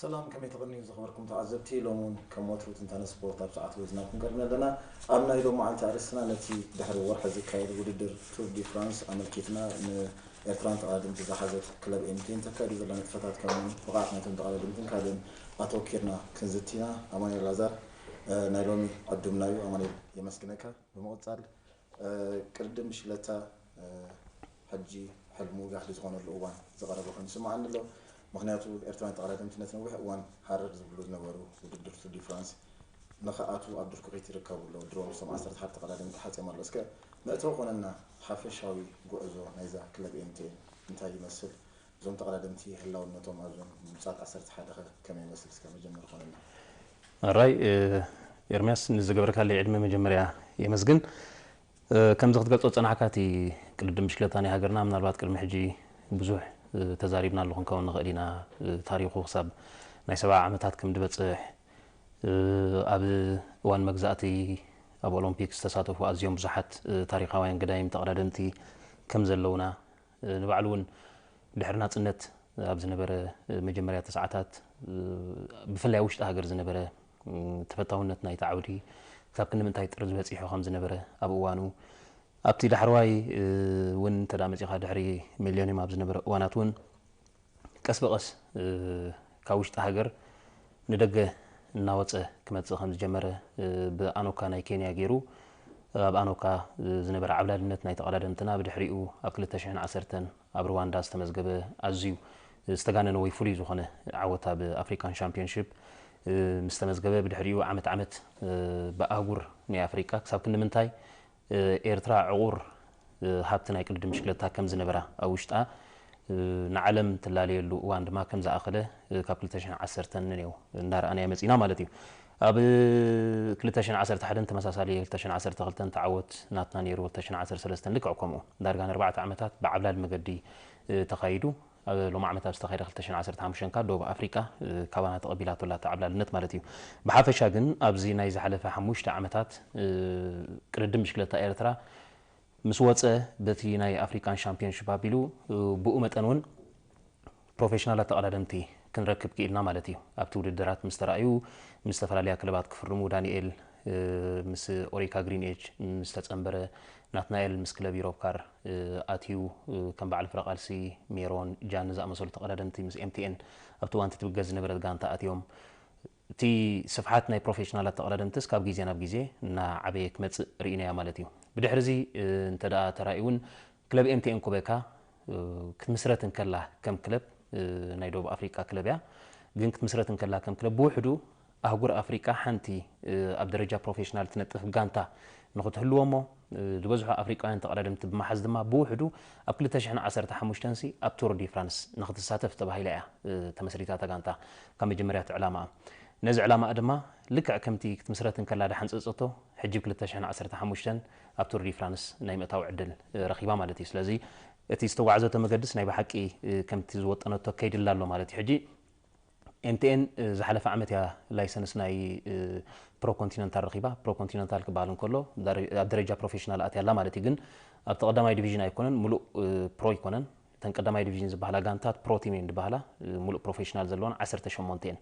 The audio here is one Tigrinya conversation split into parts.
ሰላም፣ ከመይ ትቕንዩ ዝኸበርኩም ተዓዘብቲ? ሎሚ እውን ከም ወትሩ ትንታነ ስፖርት ኣብ ሰዓት ወዝና ክንቀርብ ኣለና። ኣብ ናይ ሎማዓንቲ ኣርእስትና ነቲ ድሕሪ ወርሒ ዝካየድ ውድድር ቱር ዲ ፍራንስ ኣመልኪትና ንኤርትራን ተቐዳደምቲ ዝሓዘት ክለብ ኤምቲኤን ተካይዱ ዘሎ ንጥፈታት ከምኡውን ብቕዓት ናይቶም ተቐዳደምትን ካልእን ኣተወኪርና ክንዝቲ ኢና። ኣማኑኤል ላዛር፣ እ፣ ናይ ሎሚ ዕዱምና እዩ። ኣማኑኤል፣ የመስግነካ። ብምቕጻል፣ እ፣ ቅድድም ብሽክለታ፣ እ፣ ሕጂ ሕልሙ ጋህዲ ዝኾነሉ እዋን ዝቐረበ ኮይኑ ይስምዓኒ ኣሎ። ምኽንያቱ ኤርትራውያን ተቐዳደምቲ ነቲ ነዊሕ እዋን ሃረር ዝብሉ ዝነበሩ ውድድር ቱር ዲ ፍራንስ ንኽኣትዉ ኣብ ድርኩኺት ይርከቡ ኣለዉ። ድሮ ምስቶም ዓሰርተ ሓደ ተቐዳደምቲ ተሓጽዮም ኣሎ። እስከ መእተዊ ኮነና፣ ሓፈሻዊ ጉዕዞ ናይዛ ክለብ ኤምቲኤን እንታይ ይመስል? እዞም ተቐዳደምቲ ህላውነቶም ኣብዞም ብሉጻት ዓሰርተ ሓደ ኸ ከመይ ይመስል? እስከ መጀመሪ ኮነና። ኣራይ፣ እ፣ ኤርምያስ፣ ንዝገበርካለይ ዕድመ መጀመርያ የመስግን። እ፣ ከምዚ ክትገልጾ ዝጸናሕካ፣ እቲ ቅድድም ብሽክለታ ናይ ሃገርና ምናልባት ቅድሚ ሕጂ ብዙሕ፣ እ፣ ተዛሪብናሉ ክንከውን ንኽእል ኢና። እ፣ ታሪኹ ክሳብ ናይ ሰብዓ ዓመታት ከም ዝበጽሕ፣ እ፣ ኣብ እዋን መግዛእቲ ኣብ ኦሎምፒክ ዝተሳተፉ ኣዝዮም ብዙሓት፣ እ፣ ታሪኻውያን ገዳይም ተቐዳደምቲ ከም ዘለውና፣ እ፣ ንባዕሉ እውን ድሕሪ ናጽነት ኣብ ዝነበረ፣ እ፣ መጀመርያ ተስዓታት፣ እ፣ ብፍላይ ኣብ ውሽጢ ሃገር ዝነበረ፣ እ፣ ተፈታውነት ናይቲ ዓውዲ ክሳብ ክንዲ ምንታይ ጥርዚ በጺሑ ከም ዝነበረ ኣብ እዋኑ፣ ኣብቲ ዳሕረዋይ፣ እ፣ እውን እንተ ደኣ መጺኻ ድሕሪ ሚልዮኒየም ኣብ ዝነበረ እዋናት እውን ቀስ ብቐስ፣ እ፣ ካብ ውሽጢ ሃገር ንደገ እናወጸ ክመጽእ ከም ዝጀመረ፣ እ፣ ብኣኖካ ናይ ኬንያ ገይሩ፣ ኣብ ኣኖካ፣ እ፣ ዝነበረ ዓብላልነት ናይ ተቐዳደምትና ብድሕሪኡ ኣብ ክልተ ሽሕን ዓሰርተን ኣብ ሩዋንዳ ዝተመዝገበ ኣዝዩ ዝተጋነነ ወይ ፍሉይ ዝኾነ ዓወት ኣብ ኣፍሪካን ሻምፒዮንሺፕ፣ እ፣ ምስ ተመዝገበ ብድሕሪኡ ዓመት ዓመት፣ እ፣ ብኣህጉር ናይ ኣፍሪካ ክሳብ ክንዲ ምንታይ እ፣ ኤርትራ ዕቑር፣ እ፣ ሃብቲ ናይ ቅድድም ብሽክለታ ከም ዝነበራ ኣብ ውሽጣ፣ እ፣ ንዓለም ትላለየሉ እዋን ድማ ከም ዝኣኸለ፣ እ፣ ካብ ክልተ ሽሕን ዓሰርተን ንኔው እንዳረኣናዮ መጺና ማለት እዩ። ኣብ ክልተ ሽሕን ዓሰርተ ሓደን ተመሳሳሊ፣ ክልተ ሽሕን ዓሰርተ ክልተን ተዓወት ናትና ነይሩ፣ ክልተ ሽሕን ዓሰርተ ሰለስተን ልክዕ ከምኡ። ዳርጋ ንኣርባዕተ ዓመታት ብዓብላል መገዲ፣ እ፣ ተኻይዱ። ኣብ ሎሚ ዓመት ኣብ ዝተኻየደ ክልተ ሽሕን ዓሰርተ ሓሙሽተን ከኣ ደቡብ ኣፍሪቃ፣ እ፣ ካባና ተቐቢላቶ ኣላ እቲ ዓብላልነት ማለት እዩ። ብሓፈሻ ግን ኣብዚ ናይ ዝሓለፈ ሓሙሽተ ዓመታት፣ እ፣ ቅድድም ብሽክለታ ኤርትራ ምስ ወጸ በቲ ናይ ኣፍሪካን ሻምፒዮንሺፕ ኣቢሉ፣ እ፣ ብኡ መጠን እውን ፕሮፌሽናላት ተቐዳደምቲ ክንረክብ ክኢልና ማለት እዩ። ኣብቲ ውድድራት ምስ ተራእዩ፣ ምስ ዝተፈላለያ ክለባት ክፍርሙ፣ ዳንኤል፣ እ፣ ምስ ኦሪካ ግሪን ኤጅ ምስ ተጸንበረ፣ ናትናኤል ምስ ክለብ ዩሮፕ ካር፣ እ፣ ኣትዩ፣ እ፣ ከም በዓል ፍረቓልሲ፣ ሜሮን፣ ጃን ዝኣመሰሉ ተቐዳደምቲ ምስ ኤምቲኤን ኣብቲ እዋን እቲ ትብገስ ዝነበረት ጋንታ ኣትዮም። እቲ ስፍሓት ናይ ፕሮፌሽናላት ተቐዳደምትስ ካብ ግዜ ናብ ግዜ እናዓበየ ክመጽእ ርኢናዮ ማለት እዩ። ብድሕሪ እዚ፣ እ፣ እንተ ደኣ ተራእዩ እውን ክለብ ኤምቲኤን ኩበካ፣ እ፣ ክትምስረት እንከላ ከም ክለብ፣ እ፣ ናይ ደቡብ ኣፍሪቃ ክለብ እያ። ግን ክትምስረት እንከላ ከም ክለብ ብውሕዱ ኣህጉር ኣፍሪቃ ሓንቲ፣ እ፣ ኣብ ደረጃ ፕሮፌሽናል ትነጥፍ ጋንታ ንኽትህልዎ እሞ፣ እ፣ ዝበዝሑ ኣፍሪቃውያን ተቐዳደምቲ ብምሓዝ ድማ ብውሕዱ ኣብ ክልተ ሽሕን ዓሰርተ ሓሙሽተን ሲ ኣብ ቱር ዲ ፍራንስ ንኽትሳተፍ ተባሂላ እያ፣ እ፣ ተመስሪታ እታ ጋንታ ካብ መጀመርያ እቲ ዕላማኣ። ነዚ ዕላማኣ ድማ ልክዕ ከምቲ ክትምስረት እንከላ ድሓንጸጸቶ ሕጂ ብ ክልተ ሽሕን ዓሰርተ ሓሙሽተን ኣብ ቱር ዲ ፍራንስ ናይ ምእታው ዕድል፣ እ፣ ረኺባ ማለት እዩ። ስለዚ እቲ ዝተጓዕዘቶ መገድስ ናይ ብሓቂ፣ እ፣ ከምቲ ዝወጠነቶ ከይድላ ኣሎ ማለት እዩ። ሕጂ ኤምቲኤን፣ እ፣ ዝሓለፈ ዓመት እያ ላይሰንስ ናይ፣ እ፣ ፕሮ ኮንቲነንታል ረኺባ። ፕሮ ኮንቲነንታል ክበሃል እንከሎ ዳረ-፣ ኣብ ደረጃ ፕሮፌሽናል ኣትያ ኣላ ማለት እዩ። ግን ኣብቲ ቀዳማይ ዲቪዥን ኣይኮነን፣ ሙሉእ፣ እ፣ ፕሮ ኣይኮነን። እተን ቀዳማይ ዲቪዥን ዝበሃላ ጋንታት ፕሮ ቲም እየን ዝበሃላ፣ እ፣ ሙሉእ ፕሮፌሽናል ዘለወን ዓሰርተ ሸሞንተ እየን።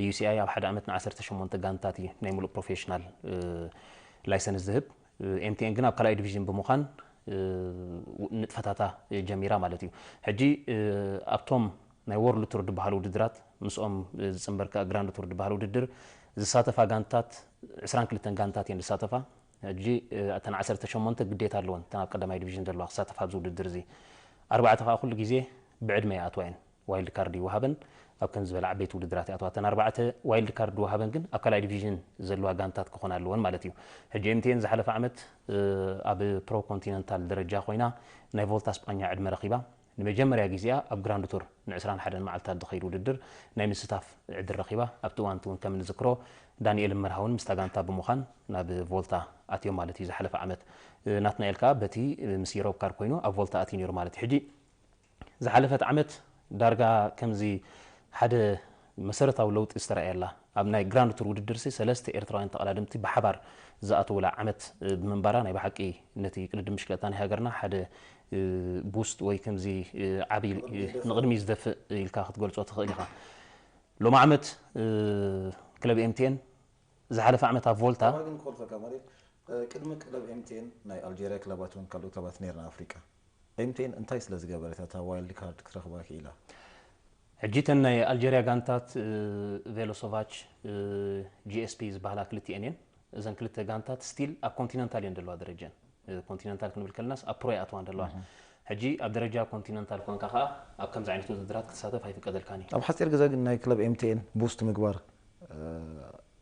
ዩሲኣይ ኣብ ሓደ ዓመት ን ዓሰርተ ሸሞንተ ጋንታት እዩ ናይ ሙሉእ ፕሮፌሽናል፣ እ፣ ላይሰንስ ዝህብ። ኤምቲኤን ግን ኣብ ካልኣይ ዲቪዥን ብምዃን፣ እ፣ ንጥፈታታ ጀሚራ ማለት እዩ። ሕጂ፣ እ፣ ኣብቶም ናይ ወርልድ ቱር ዝበሃሉ ውድድራት ምስኦም፣ እ፣ ዝጽንበር ከኣ ግራንድ ቱር ዝበሃል ውድድር ዝሳተፋ ጋንታት ዕስራን ክልተን ጋንታት እየን ዝሳተፋ። ሕጂ፣ እ፣ እተን ዓሰርተ ሸሞንተ ግዴታ ኣለወን፣ እተን ኣብ ቀዳማይ ዲቪዥን ዘለዋ ክሳተፋ ኣብዚ ውድድር እዚ። ኣርባዕተ ከኣ ኩሉ ግዜ ብዕድመ ይኣትዋ እየን። ዋይልድ ካርድ ይወሃበን፣ ኣብ ከም ዝበለ ዓበይቲ ውድድራት ይኣትዋ። እተን ኣርባዕተ ዋይልድ ካርድ ይወሃበን ግን ኣብ ካልኣይ ዲቪዥን ዘለዋ ጋንታት ክኾና ኣለወን ማለት እዩ። ሕጂ ኤምቲኤን ዝሓለፈ ዓመት፣ እ፣ ኣብ ፕሮ ኮንቲነንታል ደረጃ ኮይና ናይ ቮልታ ስጳኛ ዕድመ ረኺባ። ንመጀመርያ ግዜኣ ኣብ ግራንድ ቱር ን ዕስራን ሓደን መዓልታት ዝኸይድ ውድድር ናይ ምስታፍ ዕድል ረኺባ። ኣብቲ እዋን እቲ እውን ከም እንዝክሮ ዳንኤል መርሃውን ምስታ ጋንታ ብምዃን ናብ ቮልታ ኣትዮም ማለት እዩ ዝሓለፈ ዓመት። እ፣ ናትናኤል ከኣ በቲ፣ እ፣ ምስ ዩሮፕ ካር ኮይኑ ኣብ ቮልታ ኣትዩ ነይሩ ማለት እዩ። ሕጂ ዝሓለፈት ዓመት ዳርጋ ከምዚ ሓደ መሰረታዊ ለውጢ ዝተራእየላ፣ ኣብ ናይ ግራንድ ቱር ውድድርሲ ሰለስተ ኤርትራውያን ተቐዳደምቲ ብሓባር ዝኣተውላ ዓመት፣ እ፣ ብምንባራ ናይ ብሓቂ ነቲ ቅድድም ብሽክለታ ናይ ሃገርና ሓደ፣ እ፣ ቡስት ወይ ከምዚ፣ እ፣ ዓቢ፣ እ፣ ንቕድሚ ዝደፍእ ኢልካ ክትገልጾ ትኽእል ኢኻ። ሎሚ ዓመት ክለብ ኤምቲኤን ዝሓለፈ ዓመት ኣብ ቮልታ ግን ክልፈካ ማለት ቅድሚ ክለብ ኤምቲኤን ናይ ኣልጀርያ ክለባት እውን ካልኦት ክለባት ነርና ኣፍሪቃ። ኤምቲኤን እንታይ ስለ ዝገበረት እታ ዋይልድ ካርድ ክትረኽባ ክኢላ? ሕጂ እተን ናይ ኣልጀርያ ጋንታት ቬሎሶቫች፣ ጂኤስፒ ዝበሃላ ክልቲኤን እየን። እዘን ክልተ ጋንታት ስቲል ኣብ ኮንቲነንታል እየን ዘለዋ ደረጀን። ኮንቲነንታል ክንብል ከለናስ ኣብ ፕሮ ይኣትዋ ዘለዋ። ሕጂ ኣብ ደረጃ ኮንቲነንታል ኮንካ ከዓ ኣብ ከምዚ ዓይነት ውድድራት ክትሳተፍ ኣይፍቀደልካን እዩ። ኣብ ሓፂር ግዜ ግን ናይ ክለብ ኤምቲኤን ቡስት ምግባር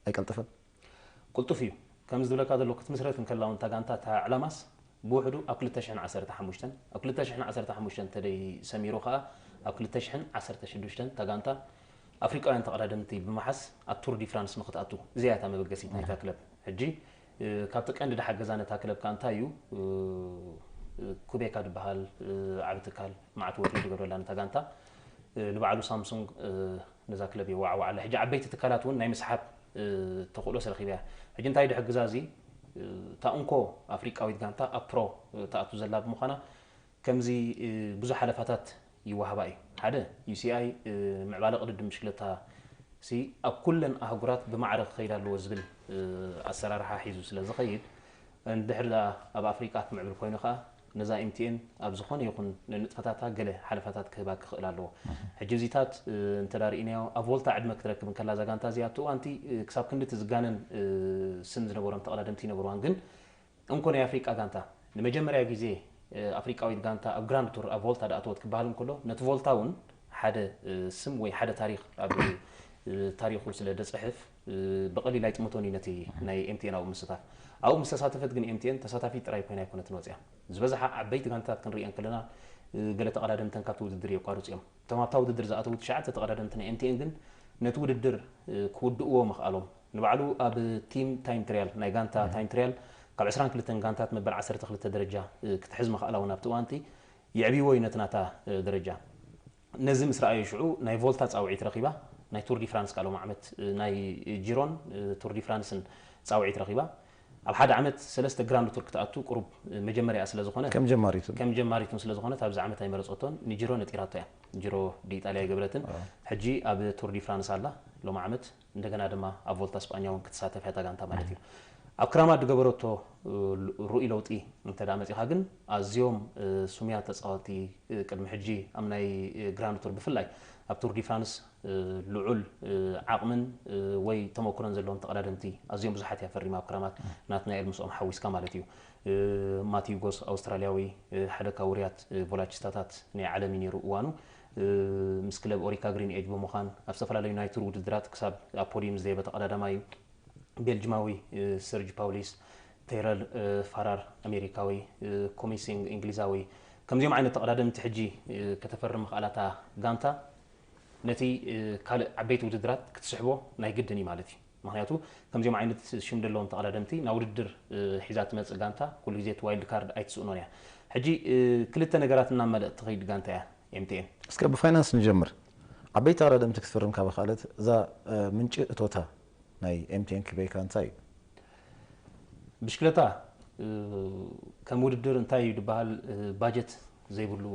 ኣይቀልጥፍን? ቅልጡፍ እዩ። ከም ዝብለካ ዘሎ ክትምስረት እንከላ እውን እታ ጋንታ እታ ዕላማስ ብውሕዱ ኣብ ክልተ ሽሕን ዓሰርተ ሓሙሽተን ኣብ ክልተ ሽሕን ዓሰርተ ሓሙሽተን እንተደይ ሰሚሩ ከዓ ኣብ ክልተ ሽሕን ዓሰርተ ሽዱሽተን እታ ጋንታ ኣፍሪቃውያን ተቐዳደምቲ ብምሓዝ ኣብ ቱር ዲ ፍራንስ ንክትኣቱ እዚኣ እታ መበገሲት ናይታ ክለብ። ሕጂ ካብቲ ቀንዲ ድሓገዛ ነታ ክለብ ከዓ እንታይ እዩ? ኩቤካ ዝበሃል ዓቢ ትካል መዓት ወትሪ ዝገብረላ ነታ ጋንታ ንባዕሉ ሳምሱንግ ነዛ ክለብ የዋዕዋዓላ። ሕጂ ዓበይቲ ትካላት እውን ናይ ምስሓብ ተኽእሎስ ረኺባ እያ። ሕጂ እንታይ ድሕግዛ እዚ እታ እንኮ ኣፍሪቃዊት ጋንታ ኣብ ፕሮ ትኣቱ ዘላ ብምዃና ከምዚ ብዙሕ ሓለፋታት ይወሃባ እዩ። ሓደ ዩሲኣይ ምዕባለ ቅድድም ብሽክለታ ሲ ኣብ ኩለን ኣህጉራት ብማዕረ ክኸይድ ኣለዎ ዝብል ኣሰራርሓ ሒዙ ስለ ዝኸይድ እንድሕር ደኣ ኣብ ኣፍሪቃ ክምዕብል ኮይኑ ከዓ ነዛ ኤምቲኤን ኣብ ዝኾነ ይኹን ንጥፈታታ ገለ ሓለፋታት ክህባ ክኽእል ኣለዎ። ሕጂ እዚታት እንተ ርኢናዮ ኣብ ቮልታ ዕድመ ክትረክብ እንከላ እዛ ጋንታ እዚኣ ኣብቲ እዋንቲ ክሳብ ክንድቲ ዝጋነን ስም ዝነበሮም ተቐዳደምቲ ይነበርዋን ግን እንኮ ናይ ኣፍሪቃ ጋንታ ንመጀመርያ ግዜ ኣፍሪቃዊት ጋንታ ኣብ ግራንድ ቱር ኣብ ቮልታ ደኣተወት ክበሃል እንከሎ ነቲ ቮልታ እውን ሓደ ስም ወይ ሓደ ታሪክ ኣብ ታሪኩ ስለ ደፅሕፍ ብቐሊል ኣይጥምቶን እዩ ነቲ ናይ ኤምቲኤን ኣብኡ ምስታፍ። ኣብኡ ምስ ተሳተፈት ግን ኤምቲኤን ተሳታፊት ጥራይ ኮይና ኣይኮነትን ወፅያ። ዝበዝሓ ዓበይቲ ጋንታታት ክንሪኦ እንከለና ገለ ተቐዳደምተን ካብቲ ውድድር የቋርፁ እዮም። እቶም ኣብታ ውድድር ዝኣተዉ ትሽዓተ ተቐዳደምቲ ናይ ኤምቲኤን ግን ነቲ ውድድር ክውድእዎ ምኽኣሎም ንባዕሉ ኣብ ቲም ታይም ትሪያል ናይ ጋንታ ታይም ትሪያል ካብ ዕስራን ክልተን ጋንታት መበል ዓሰርተ ክልተ ደረጃ ክትሕዝ ምኽኣላ እውን ኣብቲ እዋንቲ የዕብይዎ እዩ ነቲ ናታ ደረጃ። ነዚ ምስ ረኣዩ ሽዑ ናይ ቮልታ ፃውዒት ረኺባ፣ ናይ ቱር ዲ ፍራንስ ካልኦም ዓመት ናይ ጂሮን ቱር ዲ ፍራንስን ፃውዒት ረኺባ። ኣብ ሓደ ዓመት ሰለስተ ግራንድ ቱር ክትኣቱ ቁሩብ መጀመርያ ስለ ዝኾነ ከም ጀማሪቱን ከም ጀማሪቱን ስለ ዝኾነት ኣብዚ ዓመት ኣይመረፀቶን። ንጂሮ ነጢራቶ እያ። ጂሮ ዲኢጣልያ ኣይገበረትን። ሕጂ ኣብ ቱር ዲ ፍራንስ ኣላ ሎም ዓመት። እንደገና ድማ ኣብ ቮልታ ስጳኛ እውን ክትሳተፍ እያ እታ ጋንታ ማለት እዩ። ኣብ ክራማት ዝገበረቶ ርኡይ ለውጢ እንተ ደኣ መፂኻ ግን ኣዝዮም ስሙያት ተፃወቲ ቅድሚ ሕጂ ኣብ ናይ ግራንድ ቱር ብፍላይ ኣብ ቱር ዲ ፍራንስ ልዑል ዓቕምን ወይ ተመክሮን ዘለዎም ተቐዳደምቲ ኣዝዮም ብዙሓት እያ ፈሪማ ኣብ ክራማት። ናትናኤል ምስኦም ሓዊስካ ማለት እዩ። ማቲዩ ጎስ ኣውስትራልያዊ ሓደ ካብ ውሩያት ቮላቺስታታት ናይ ዓለም እዩ ነይሩ እዋኑ። ምስ ክለብ ኦሪካ ግሪን ኤጅ ብምዃን ኣብ ዝተፈላለዩ ናይ ቱር ውድድራት ክሳብ ኣብ ፖዲየም ዝደየበ ተቐዳዳማይ እዩ። ቤልጅማዊ ሰርጅ ፓውሊስ፣ ቴረል ፋራር ኣሜሪካዊ፣ ኮሚሲንግ እንግሊዛዊ፣ ከምዚኦም ዓይነት ተቐዳደምቲ ሕጂ ከተፈርም ምኽኣላታ ጋንታ ነቲ ካልእ ዓበይቲ ውድድራት ክትስሕቦ ናይ ግድን እዩ ማለት እዩ። ምክንያቱ ከምዚኦም ዓይነት ሽም ዘለዎም ተቐዳደምቲ ናብ ውድድር ሒዛ ትመፅእ ጋንታ ኩሉ ግዜ እቲ ዋይልድ ካርድ ኣይትስእኖን እያ። ሕጂ ክልተ ነገራት እናመለእት ትኸይድ ጋንታ እያ ኤምቲኤን። እስከ ብፋይናንስ ንጀምር። ዓበይቲ ተቐዳደምቲ ክትፍርም ካብ ኻለት እዛ ምንጪ እቶታ ናይ ኤምቲኤን ክበይካ እንታይ እዩ? ብሽክለታ ከም ውድድር እንታይ እዩ ዝበሃል ባጀት ዘይብሉ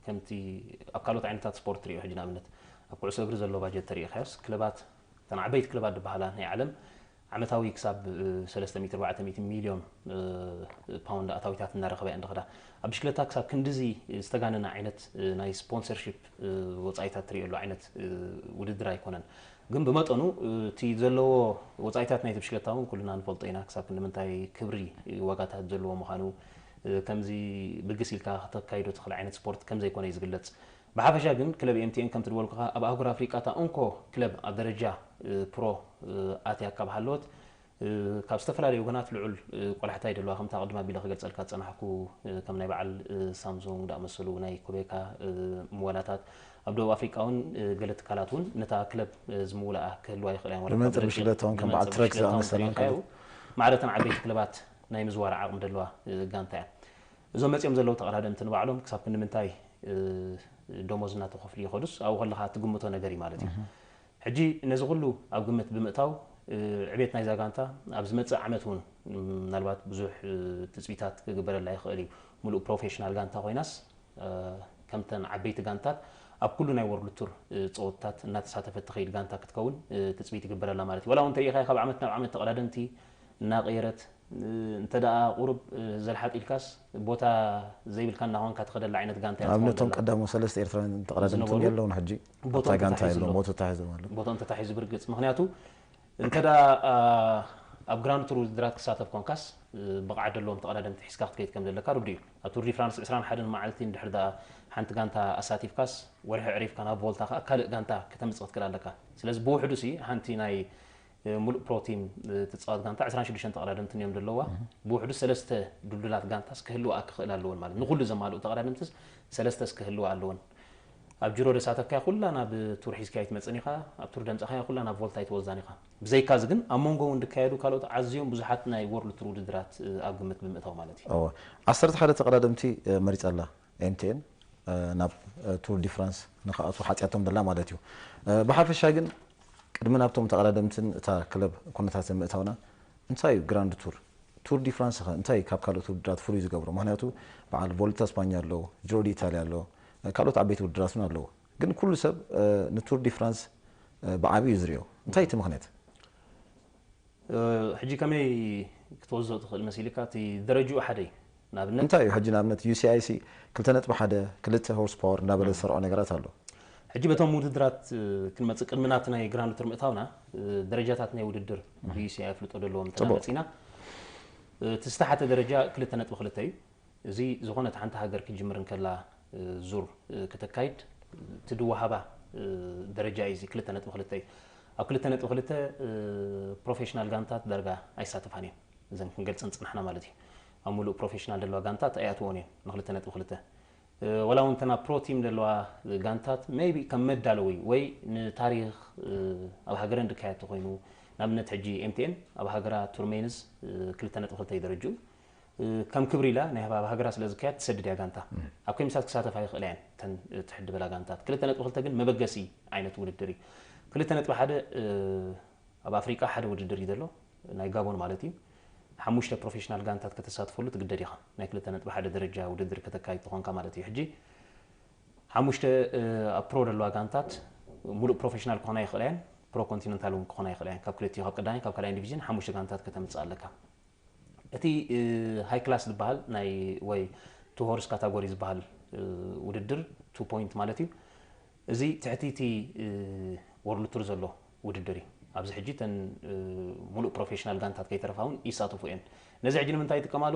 ከምቲ ኣብ ካልኦት ዓይነታት ስፖርት ትሪኦ ሕጂ ንኣብነት ኣብ ኩዕሶ እግሪ ዘሎ ባጀት ተሪኢኻዮስ ክለባት እተን ዓበይቲ ክለባት ዝበሃላ ናይ ዓለም ዓመታዊ ክሳብ ሰለስተ ሚእቲ ኣርባዕተ ሚእቲ ሚልዮን ፓውንድ ኣታዊታት እናረኸባ እየን ዝኸዳ። ኣብ ብሽክለታ ክሳብ ክንድዚ ዝተጋነነ ዓይነት ናይ ስፖንሰርሺፕ ወፃኢታት ትሪእሉ ዓይነት ውድድር ኣይኮነን። ግን ብመጠኑ እቲ ዘለዎ ወፃኢታት ናይቲ ብሽክለታ እውን ኩልና ንፈልጦ ኢና። ክሳብ ክንዲ ምንታይ ክብሪ ዋጋታት ዘለዎ ምዃኑ ከምዚ ብግስ ኢልካ ከተካይዶ ትኽእል ዓይነት ስፖርት ከም ዘይኮነ እዩ ዝግለፅ። ብሓፈሻ ግን ክለብ ኤምቲኤን ከምቲ ዝበልኩኻ ኣብ ኣህጉር ኣፍሪቃ እታ እንኮ ክለብ ኣብ ደረጃ ፕሮ ኣትያ ካብ ሃለወት ካብ ዝተፈላለዩ ወገናት ልዑል ቆላሕታ ይደለዋ ከምታ ቅድም ኣቢለ ክገልፀልካ ዝፀናሕኩ ከም ናይ በዓል ሳምሱንግ ዝኣመሰሉ ናይ ኮቤካ ምወላታት ኣብ ደቡብ ኣፍሪቃ እውን ገለ ትካላት እውን ነታ ክለብ ዝምውላኣ ክህልዋ ይኽእል እያን ብመንፅር ብሽክለታ እውን ከም በዓል ትረክ ዝኣመሰለን ካልኦት ማዕረተን ዓበይቲ ክለባት ናይ ምዝዋር ዓቕሚ ደለዋ ጋንታ እያ። እዞም መፂኦም ዘለዉ ተቐዳደምቲ ንባዕሎም ክሳብ ክንዲ ምንታይ ደሞዝ እናተኸፍሉ ይኸዱስ ኣብኡ ከለኻ ትግምቶ ነገር እዩ ማለት እዩ። ሕጂ ነዚ ኩሉ ኣብ ግምት ብምእታው ዕቤት ናይዛ ጋንታ ኣብ ዝመፅእ ዓመት እውን ምናልባት ብዙሕ ትፅቢታት ክግበረላ ይኽእል እዩ። ሙሉእ ፕሮፌሽናል ጋንታ ኮይናስ ከምተን ዓበይቲ ጋንታት ኣብ ኩሉ ናይ ወርልድ ቱር ጸወታታት እናተሳተፈት ትኸይድ ጋንታ ክትከውን ትጽቢት ይግበረላ ማለት እዩ። ዋላ እውን እንተሪኢኻ ካብ ዓመት ናብ ዓመት ተቐዳደምቲ እናቐየረት፣ እንተ ደኣ ቁሩብ ዘልሓጥ ኢልካስ ቦታ ዘይብልካ እናኾንካ ትኸደላ ዓይነት ጋንታ እያ ትኸውን ኣብነቶም ዘላ። ቀዳሞ ሰለስተ ኤርትራውያን ተቐዳደምቲ ዝነበሩ የለውን ሕጂ። ቦቶም ኣብታ ጋንታ ተታሒዙ የለውን፣ ኣሎ። ቦታ ተታሒዞም ኣለዉ። ቦቶም ተታሒዙ ብርግጽ። ምኽንያቱ እንተ ደኣ ኣብ ግራንድ ቱር ውድድራት ክሳተፍ ኮንካስ ብቕዓት ዘለዎም ተቐዳደምቲ ሒዝካ ክትከይድ ከም ዘለካ ርዱእ እዩ። ኣብ ቱር ዲ ፍራንስ ዕስራን ሓደን መዓልቲ እንድሕር ደኣ ሓንቲ ጋንታ ኣሳቲፍካስ ወርሒ ዕሪፍካ ናብ ቮልታ ከኣ ካልእ ጋንታ ከተምጽእ ክትክእል ኣለካ። ስለዚ ብውሕዱ ሲ ሓንቲ ናይ ሙሉእ ፕሮ ቲም ትጻወት ጋንታ ዕስራን ሽዱሽተን ተቐዳደምትን እዮም ዘለዋ። ብውሕዱ ሰለስተ ድልዱላት ጋንታስ ክህልዋ ክኽእል ኣለወን ማለት ንኹሉ ዘማልኡ ተቐዳደምትስ ሰለስተስ ክህልዋ ኣለወን። ኣብ ጅሮ ደሳተፍካያ ኩላ ናብ ቱር ሒዝካያ ኣይትመጽእን ኢኻ፣ ኣብ ቱር ደምጻኻያ ኩላ ናብ ቮልታ ኣይትወስዳን ኢኻ። ብዘይካዚ ግን ኣብ መንጎ እውን ዝካየዱ ካልኦት ኣዝዮም ብዙሓት ናይ ወርልድ ቱር ውድድራት ኣብ ግምት ብምእታው ማለት እዩ። እወ፣ ዓሰርተ ሓደ ተቐዳደምቲ መሪጻ ኣላ ኤምቲኤን ናብ ቱር ዲ ፍራንስ ንክኣትዉ ሓጽያቶም ዘላ ማለት እዩ። ብሓፈሻ ግን ቅድሚ ናብቶም ተቐዳደምትን እታ ክለብ ኩነታትን ምእታውና እንታይ እዩ ግራንድ ቱር? ቱር ዲ ፍራንስ ኸ እንታይ ካብ ካልኦት ውድድራት ፍሉይ ዝገብሮ? ምኽንያቱ በዓል ቮልታ ስፓኛ ኣሎ፣ ጅሮ ዲ ኢታልያ ኣሎ፣ ካልኦት ዓበይቲ ውድድራት እውን ኣለዉ። ግን ኩሉ ሰብ ንቱር ዲ ፍራንስ ብዓቢ እዩ ዝሪኦ። እንታይ እቲ ምኽንያት? ሕጂ ከመይ ክትወስዶ ትኽእል መሲልካ? እቲ ደረጅኡ ሓደ እዩ። ንኣብነት እንታይ እዩ ሕጂ ንኣብነት ዩሲኣይ ሲ ክልተ ነጥቢ ሓደ ክልተ ሆርስ ፓወር እንዳበለ ዝሰርዖ ነገራት ኣሎ። ሕጂ በቶም ውድድራት ክንመጽእ ቅድሚ ናብቲ ናይ ግራንድ ቱር ምእታውና ደረጃታት ናይ ውድድር ብዩሲኣይ ኣፍልጦ ደለዎም እንተ ጽቡቕ። መጺና እቲ ዝተሓተ ደረጃ ክልተ ነጥቢ ክልተ እዩ። እዚ ዝኾነት ሓንቲ ሃገር ክትጅምር እንከላ ዙር ክተካይድ እቲ ድወሃባ ደረጃ እዩ። እዚ ክልተ ነጥቢ ክልተ እዩ። ኣብ ክልተ ነጥቢ ክልተ ፕሮፌሽናል ጋንታት ዳርጋ ኣይሳተፋን እየን። እዘን ክንገልጸን ጽናሕና ማለት እዩ። ኣብ ሙሉእ ፕሮፌሽናል ዘለዋ ጋንታት ኣይኣትዎን እየን ንክልተ ነጥቢ ክልተ። ወላ እውን ተን ኣብ ፕሮ ቲም ዘለዋ ጋንታት ሜይቢ ከም መዳለዊ ወይ ንታሪኽ ኣብ ሃገረን ድካየድ ተኮይኑ ንኣብነት ሕጂ ኤምቲኤን ኣብ ሃገራ ቱር ሜንስ ክልተ ነጥቢ ክልተ እዩ ደረጅኡ። ከም ክብሪ ኢላ ናይ ኣብ ሃገራ ስለ ዝካየድ ትሰድድ እያ ጋንታ። ኣብ ከሚሳት ክሳተፋ ይኽእላ እየን ተን ትሕድ በላ ጋንታት። ክልተ ነጥቢ ክልተ ግን መበገሲ ዓይነት ውድድር እዩ። ክልተ ነጥቢ ሓደ ኣብ ኣፍሪቃ ሓደ ውድድር እዩ ዘሎ ናይ ጋቦን ማለት እዩ። ሓሙሽተ ፕሮፌሽናል ጋንታት ከተሳትፈሉ ትግደድ ኢኻ ናይ ክልተ ነጥቢ ሓደ ደረጃ ውድድር ከተካይድ ተኾንካ ማለት እዩ። ሕጂ ሓሙሽተ ኣብ ፕሮ ዘለዋ ጋንታት ሙሉእ ፕሮፌሽናል ክኾና ይኽእላ እየን፣ ፕሮ ኮንቲነንታል እውን ክኾና ይኽእላ እየን። ካብ ክልቲኡ ካብ ቀዳማይ ካብ ካልኣይ ዲቪዥን ሓሙሽተ ጋንታት ከተምፅእ ኣለካ። እቲ ሃይ ክላስ ዝበሃል ናይ ወይ ቱ ሆርስ ካታጎሪ ዝበሃል ውድድር ቱ ፖይንት ማለት እዩ። እዚ ትሕቲ እቲ ወርልድ ቱር ዘሎ ውድድር እዩ። ኣብዚ ሕጂ ተን ሙሉእ ፕሮፌሽናል ጋንታት ከይተረፋ እውን ይሳተፉ እየን። ነዚ ሕጂ ንምንታይ ይጥቀማሉ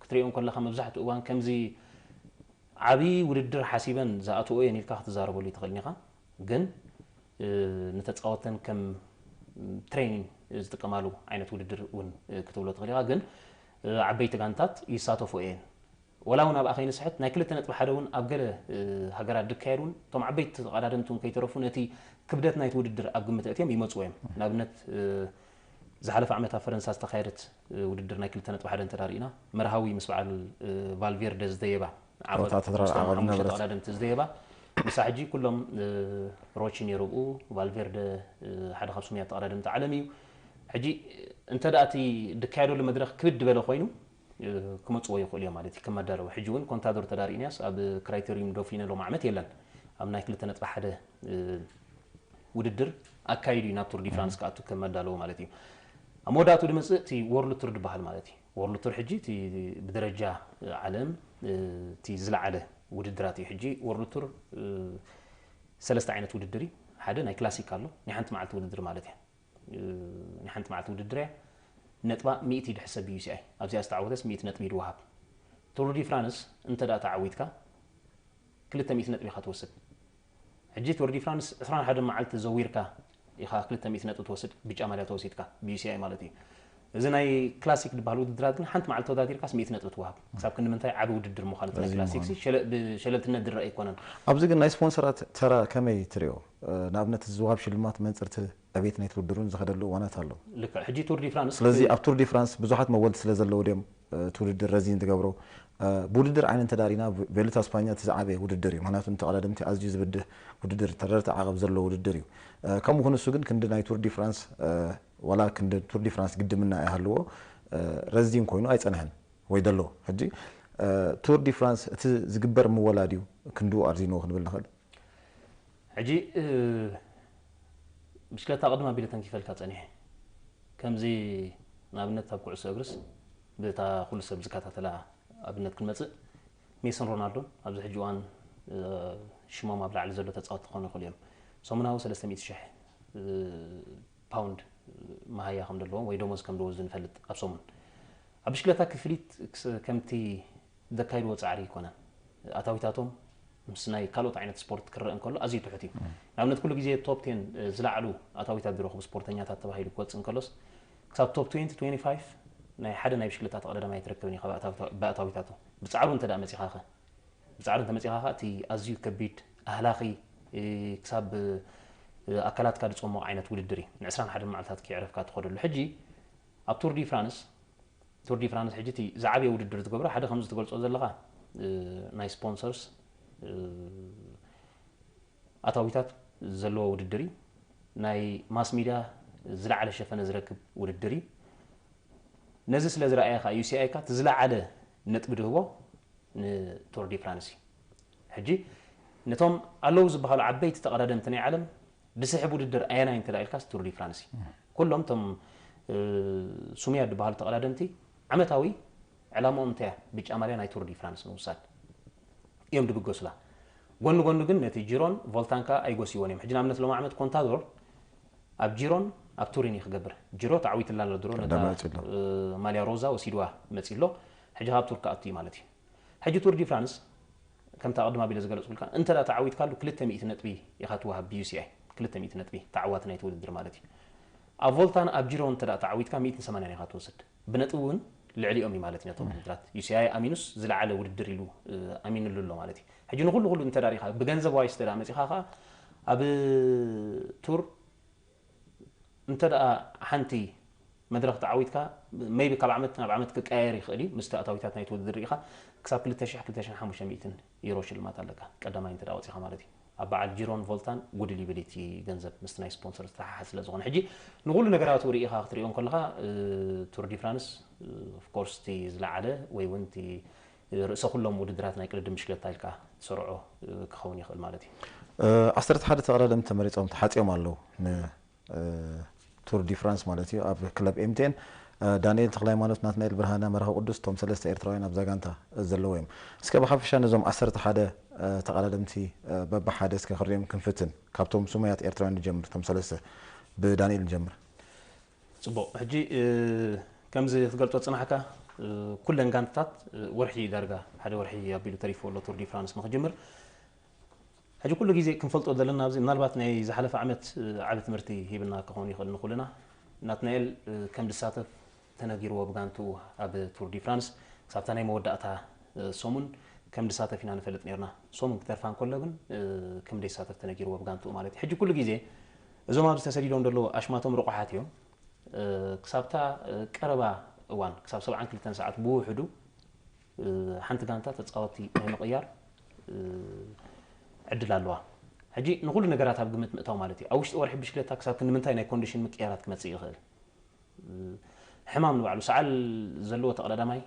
ክትሪኦ እንከለኻ መብዛሕትኡ እዋን ከምዚ ዓብዪ ውድድር ሓሲበን ዝኣትዎ እየን ኢልካ ክትዛረበሉ ይትኽእል ኢኻ። ግን ንተፃወተን ከም ትሬኒንግ ዝጥቀማሉ ዓይነት ውድድር እውን ክትብሎ ትኽእል ኢኻ። ግን ዓበይቲ ጋንታት ይሳተፉ እየን። ወላ እውን ኣብኣ ከይንስሕት ናይ ክልተ ነጥቢ ሓደ እውን ኣብ ገለ ሃገራት ዝካየድ እውን እቶም ዓበይቲ ተቐዳደምቲ እውን ከይተረፉ ነቲ ክብደት ናይቲ ውድድር ኣብ ግምት ኣእትዮም ይመፅዎ እዮም። ንኣብነት ዝሓለፈ ዓመት ኣብ ፈረንሳ ዝተኻየደት ውድድር ናይ ክልተ ነጥቢ ሓደ እንተዳርኢና መርሃዊ ምስ በዓል ቫልቬርደ ዝደየባ ዓወት ተወዳደርቲ ምስቶም ዓቐብ ሓሙሽተ ነበረት። ተቐዳደምቲ ዝደየባ ምሳ ሕጂ ኩሎም ሮቺ ነይሩ ብኡ ቫልቬርደ ሓደ ካብ ስሙያት ተቐዳደምቲ ዓለም እዩ። ሕጂ እንተ ደኣ እቲ ዝካየደሉ መድረኽ ክብድ ዝበለ ኮይኑ ክመፅዎ ይኽእሉ እዮም ማለት እዩ ከም መዳለዊ። ሕጂ እውን ኮንታዶር ተዳርኢንያስ ኣብ ክራይቴሪዩም ዶፊነ ሎም ዓመት የለን ኣብ ናይ ክልተ ነጥቢ ሓደ ውድድር ኣካይዱ እዩ ናብ ቱር ዲ ፍራንስ ክኣቱ ከም መዳለዊ ማለት እዩ። ኣብ መወዳእቱ ድመፅእ እቲ ወርልድ ቱር ዝበሃል ማለት እዩ። ወርልድ ቱር ሕጂ እቲ ብደረጃ ዓለም እቲ ዝለዓለ ውድድራት እዩ። ሕጂ ወርልድ ቱር ሰለስተ ዓይነት ውድድር እዩ። ሓደ ናይ ክላሲክ ኣሎ ናይ ሓንቲ መዓልቲ ውድድር ማለት እያ። ናይ ሓንቲ መዓልቲ ውድድር እያ። ነጥባ ሚእቲ ድሕሰብ ብዩሲኣይ ኣብዚኣ ዝተዓወተስ ሚእቲ ነጥቢ ይድወሃብ። ቱር ዲ ፍራንስ እንተ ደኣ ተዓዊትካ ክልተ ሚእቲ ነጥቢ ኢኻ ትወስድ። ሕጂ ቱር ዲ ፍራንስ ዕስራን ሓደን መዓልቲ ዘዊርካ ኢኻ ክልተ ሚእቲ ነጥቢ ትወስድ ብጫ ማልያ ተወሲድካ ብዩሲኣይ ማለት እዩ። እዚ ናይ ክላሲክ ዝበሃል ውድድራት ግን ሓንቲ መዓልቲ ተወዳዲርካስ ሚእቲ ነጥቢ ትወሃብ። ክሳብ ክንዲ ምንታይ ዓቢ ውድድር ምዃኑ እቲ ናይ ረዚን ክላሲክ ምዃኑ። ሲ ሸለ- ብሸለልትነት ዝረአ ኣይኮነን። ኣብዚ ግን ናይ ስፖንሰራት ተራ ከመይ ትሪኦ? ንኣብነት ዝወሃብ ሽልማት መንፅርቲ ዕቤት ናይቲ ውድድር እውን ዝኸደሉ እዋናት ኣሎ። ልክዕ ሕጂ ቱር ዲ ፍራንስ ስለዚ ኣብ ቱር ዲ ፍራንስ ብዙሓት መወልቲ ስለ ዘለዉ ድዮም እቲ ውድድር ረዚን ዝገብሮ? ብውድድር ዓይኒ እንተዳሪና ቬሉታ ስፓኛ እቲ ዝዓበየ ውድድር እዩ። ምክንያቱ ንተቐዳደምቲ ኣዝዩ ዝብድህ ውድድር ተረርቲ ዓቐብ ዘለዎ ውድድር እዩ። ከምኡ ኹን እሱ ግን ክንዲ ናይ ቱር ዲ ፍራንስ ዋላ ክንዲ ቱር ዲ ፍራንስ ግድምና ይሃልዎ ረዚን ኮይኑ ኣይጸንሐን ወይ ደሎ። ሕጂ ቱር ዲ ፍራንስ እቲ ዝግበር ምወላ ድዩ ክንድኡ ኣርዚንዎ ክንብል ንኽእል። ሕጂ ብሽክለታ ቅድም ኣቢለ ተንኪፈልካ ጸኒሐ። ከምዚ ንኣብነት ኣብ ኩዕሶ እግርስ ብታ ኩሉ ሰብ ዝከታተላ ኣብነት ክንመጽእ ሜስን ሮናልዶን ኣብዚ ሕጂ እዋን ሽሞም ኣብ ላዕሊ ዘሎ ተጻወቲ ክኾኑ ይኽእሉ እዮም። ሰሙናዊ ሰለስተ ሚእቲ ሽሕ ፓውንድ መሃያ ከም ዘለዎም ወይ ደሞዝ ከም ደወዙ ንፈልጥ ኣብ ሰሙን ኣብ ብሽክለታ ክፍሊት ከምቲ ዘካይድዎ ጻዕሪ ኣይኮነን። ኣታዊታቶም ምስ ናይ ካልኦት ዓይነት ስፖርት ክረአ እንከሎ ኣዝዩ ትሑት እዩ። ንኣብነት ኩሉ ግዜ ቶፕ ቴን ዝለዓሉ ኣታዊታት ዝረኽቡ ስፖርተኛታት ተባሂሉ ክወፅእ እንከሎስ ክሳብ ቶፕ ትዌንቲ ትዌንቲ ፋይቭ ናይ ሓደ ናይ ብሽክለታ ተቐዳዳማይ ኣይትረክብን ኢኻ ብኣታዊታቱ። ብጻዕሩ እንተ ደኣ መጺኻ ኸ ብጻዕሩ እንተ መጺኻ ኸ እቲ ኣዝዩ ከቢድ ኣህላኺ ክሳብ ኣካላትካ ዝጸሞ ዓይነት ውድድር እዩ። ንዕስራን ሓደን መዓልታት ከይዕረፍካ ትኸደሉ። ሕጂ ኣብ ቱር ዲ ፍራንስ ቱር ዲ ፍራንስ ሕጂ እቲ ዝዓበየ ውድድር ዝገብሮ ሓደ ከምዚ ትገልጾ ዘለኻ ናይ ስፖንሰርስ ኣታዊታት ዘለዎ ውድድር እዩ። ናይ ማስ ሚድያ ዝለዓለ ሸፈነ ዝረክብ ውድድር እዩ። ነዚ ስለ ዝረኣየ ከዓ ዩ ሲ ኣይ ካ እቲ ዝለዓለ ነጥቢ ድህቦ ንቱር ዲ ፍራንስ እዩ። ሕጂ ነቶም ኣለዉ ዝበሃሉ ዓበይቲ ተቐዳደምቲ ናይ ዓለም ድስሕብ ውድድር ኣየናይ እንተ ኢልካስ ቱር ዲ ፍራንስ እዩ። ኩሎም እቶም ስሙያት ዝበሃሉ ተቐዳደምቲ ዓመታዊ ዕላምኦም እንታይ እያ? ብጫ ማልያ ናይ ቱር ዲ ፍራንስ ምውሳድ እዮም ድብገሱላ። ጎኒ ጎኒ ግን ነቲ ጂሮን ቮልታን ከኣ ኣይጎስይዎን እዮም። ሕጂ ንኣብነት ሎም ዓመት ኮንታዶር ኣብ ጂሮን ኣብ ቱሪን እዩ ክገብር። ጂሮ ተዓዊትላ ኣሎ ድሮ ነታ ማልያ ሮዛ ወሲድዋ መጺ ኣሎ። ሕጂ ካብ ቱር ክኣቱ እዩ ማለት እዩ። ሕጂ ቱር ዲ ፍራንስ ከምታ ቅድም ኣቢለ ዝገለጽኩልካ እንተ ደኣ ተዓዊትካሉ ክልተ ሚእቲ ነጥቢ ኢኻ ትወሃብ ብ ዩ ሲ ኣይ ክልተ ሚእቲ ነጥቢ ተዓዋቲ ናይቲ ውድድር ማለት እዩ። ኣብ ቮልታን ኣብ ጂሮን እንተ ደኣ ተዓዊትካ ሚእትን ሰማንያን ኢኻ ትወስድ። ብነጥቢ እውን ልዕሊኦም እዩ ማለት እዩ ነቶም ውድድራት ዩ ሲ ኣይ ኣሚኑስ ዝለዓለ ውድድር ኢሉ ኣሚንሉ ኣሎ ማለት እዩ። ሕጂ ንኹሉ ኩሉ እንተ ዳሪኻ ብገንዘብ ዋይስ እንተ ደኣ መጺኻ ኸዓ ኣብ ቱር እንተ ደኣ ሓንቲ መድረኽ ተዓዊትካ maybe ካብ ዓመት ናብ ዓመት ክቀያየር ይኽእል እዩ። ምስቲ ኣታዊታት ናይቲ ውድድር ርኢኻ ክሳብ ክልተ ሽሕ ክልተ ሽሕን ሓሙሽተ ሚእትን ዩሮ ሽልማት ኣለካ ቀዳማይ እንተ ደኣ ወጺኻ ማለት እዩ። ኣብ በዓል ጂሮን ቮልታን ጉድ ሊብል እቲ ገንዘብ ምስቲ ናይ ስፖንሰር ዝተሓሓዝ ስለ ዝኾነ ሕጂ ንኹሉ ነገራቱ ርኢኻ ክትሪኦ እንከለኻ ቱር ዲ ፍራንስ ኦፍኮርስ እቲ ዝለዓለ ወይ እውን እቲ ርእሰ ኩሎም ውድድራት ናይ ቅድድም ብሽክለታ ኢልካ ትሰርዖ ክኸውን ይኽእል ማለት እዩ። ዓሰርተ ሓደ ተቐዳደምቲ ተመሪጾም ተሓጺኦም ኣለዉ ን ቱር ዲ ፍራንስ ማለት እዩ ኣብ ክለብ ኤምቴን ዳንኤል ተክለሃይማኖት፣ ናትናኤል ብርሃነ፣ መርሃዊ ቅዱስ እቶም ሰለስተ ኤርትራውያን ኣብዛ ጋንታ ዘለዉ እዮም። እስከ ብሓፈሻ ነዞም ዓሰርተ ሓደ ተቐዳደምቲ በብሓደ እስከ ክሪኦም ክንፍትን ካብቶም ስሙያት ኤርትራውያን ንጀምር እቶም ሰለስተ ብዳንኤል ንጀምር። ጽቡቕ ሕጂ ከምዚ ክትገልጾ ጽናሕካ ኩለን ጋንታታት ወርሒ ዳርጋ ሓደ ወርሒ ኣቢሉ ተሪፎ ኣሎ ቱር ዲ ፍራንስ ንክጅምር። ሕጂ ኩሉ ግዜ ክንፈልጦ ዘለና ኣብዚ ምናልባት ናይ ዝሓለፈ ዓመት ዓቢ ትምህርቲ ሂብና ክኸውን ይኽእል ንኹልና ናትናኤል ከም ዝሳተፍ ተነጊርዎ ብጋንትኡ ኣብ ቱር ዲ ፍራንስ ክሳብታ ናይ መወዳእታ ሰሙን ከም ዝሳተፍ ኢና ንፈልጥ ነርና። ሰሙን ክተርፋ እንከሎ ግን ከም ዘይሳተፍ ተነጊርዎ ብጋንትኡ ማለት እዩ። ሕጂ ኩሉ ግዜ እዞም ኣብዚ ተሰዲዶም ዘለዉ ኣሽማቶም ርቑሓት እዮም። ክሳብታ ቀረባ እዋን ክሳብ ሰብዓን ክልተን ሰዓት ብውሕዱ ሓንቲ ጋንታ ተጻወቲ ናይ ምቕያር ዕድል ኣለዋ። ሕጂ ንኹሉ ነገራት ኣብ ግምት ምእታው ማለት እዩ። ኣብ ውሽጢ ወርሒ ብሽክለታ ክሳብ ክንዲ ምንታይ ናይ ኮንዲሽን ምቅያራት ክመጽእ ይኽእል? ሕማም ንባዕሉ ሰዓል ዘለዎ ተቐዳዳማይ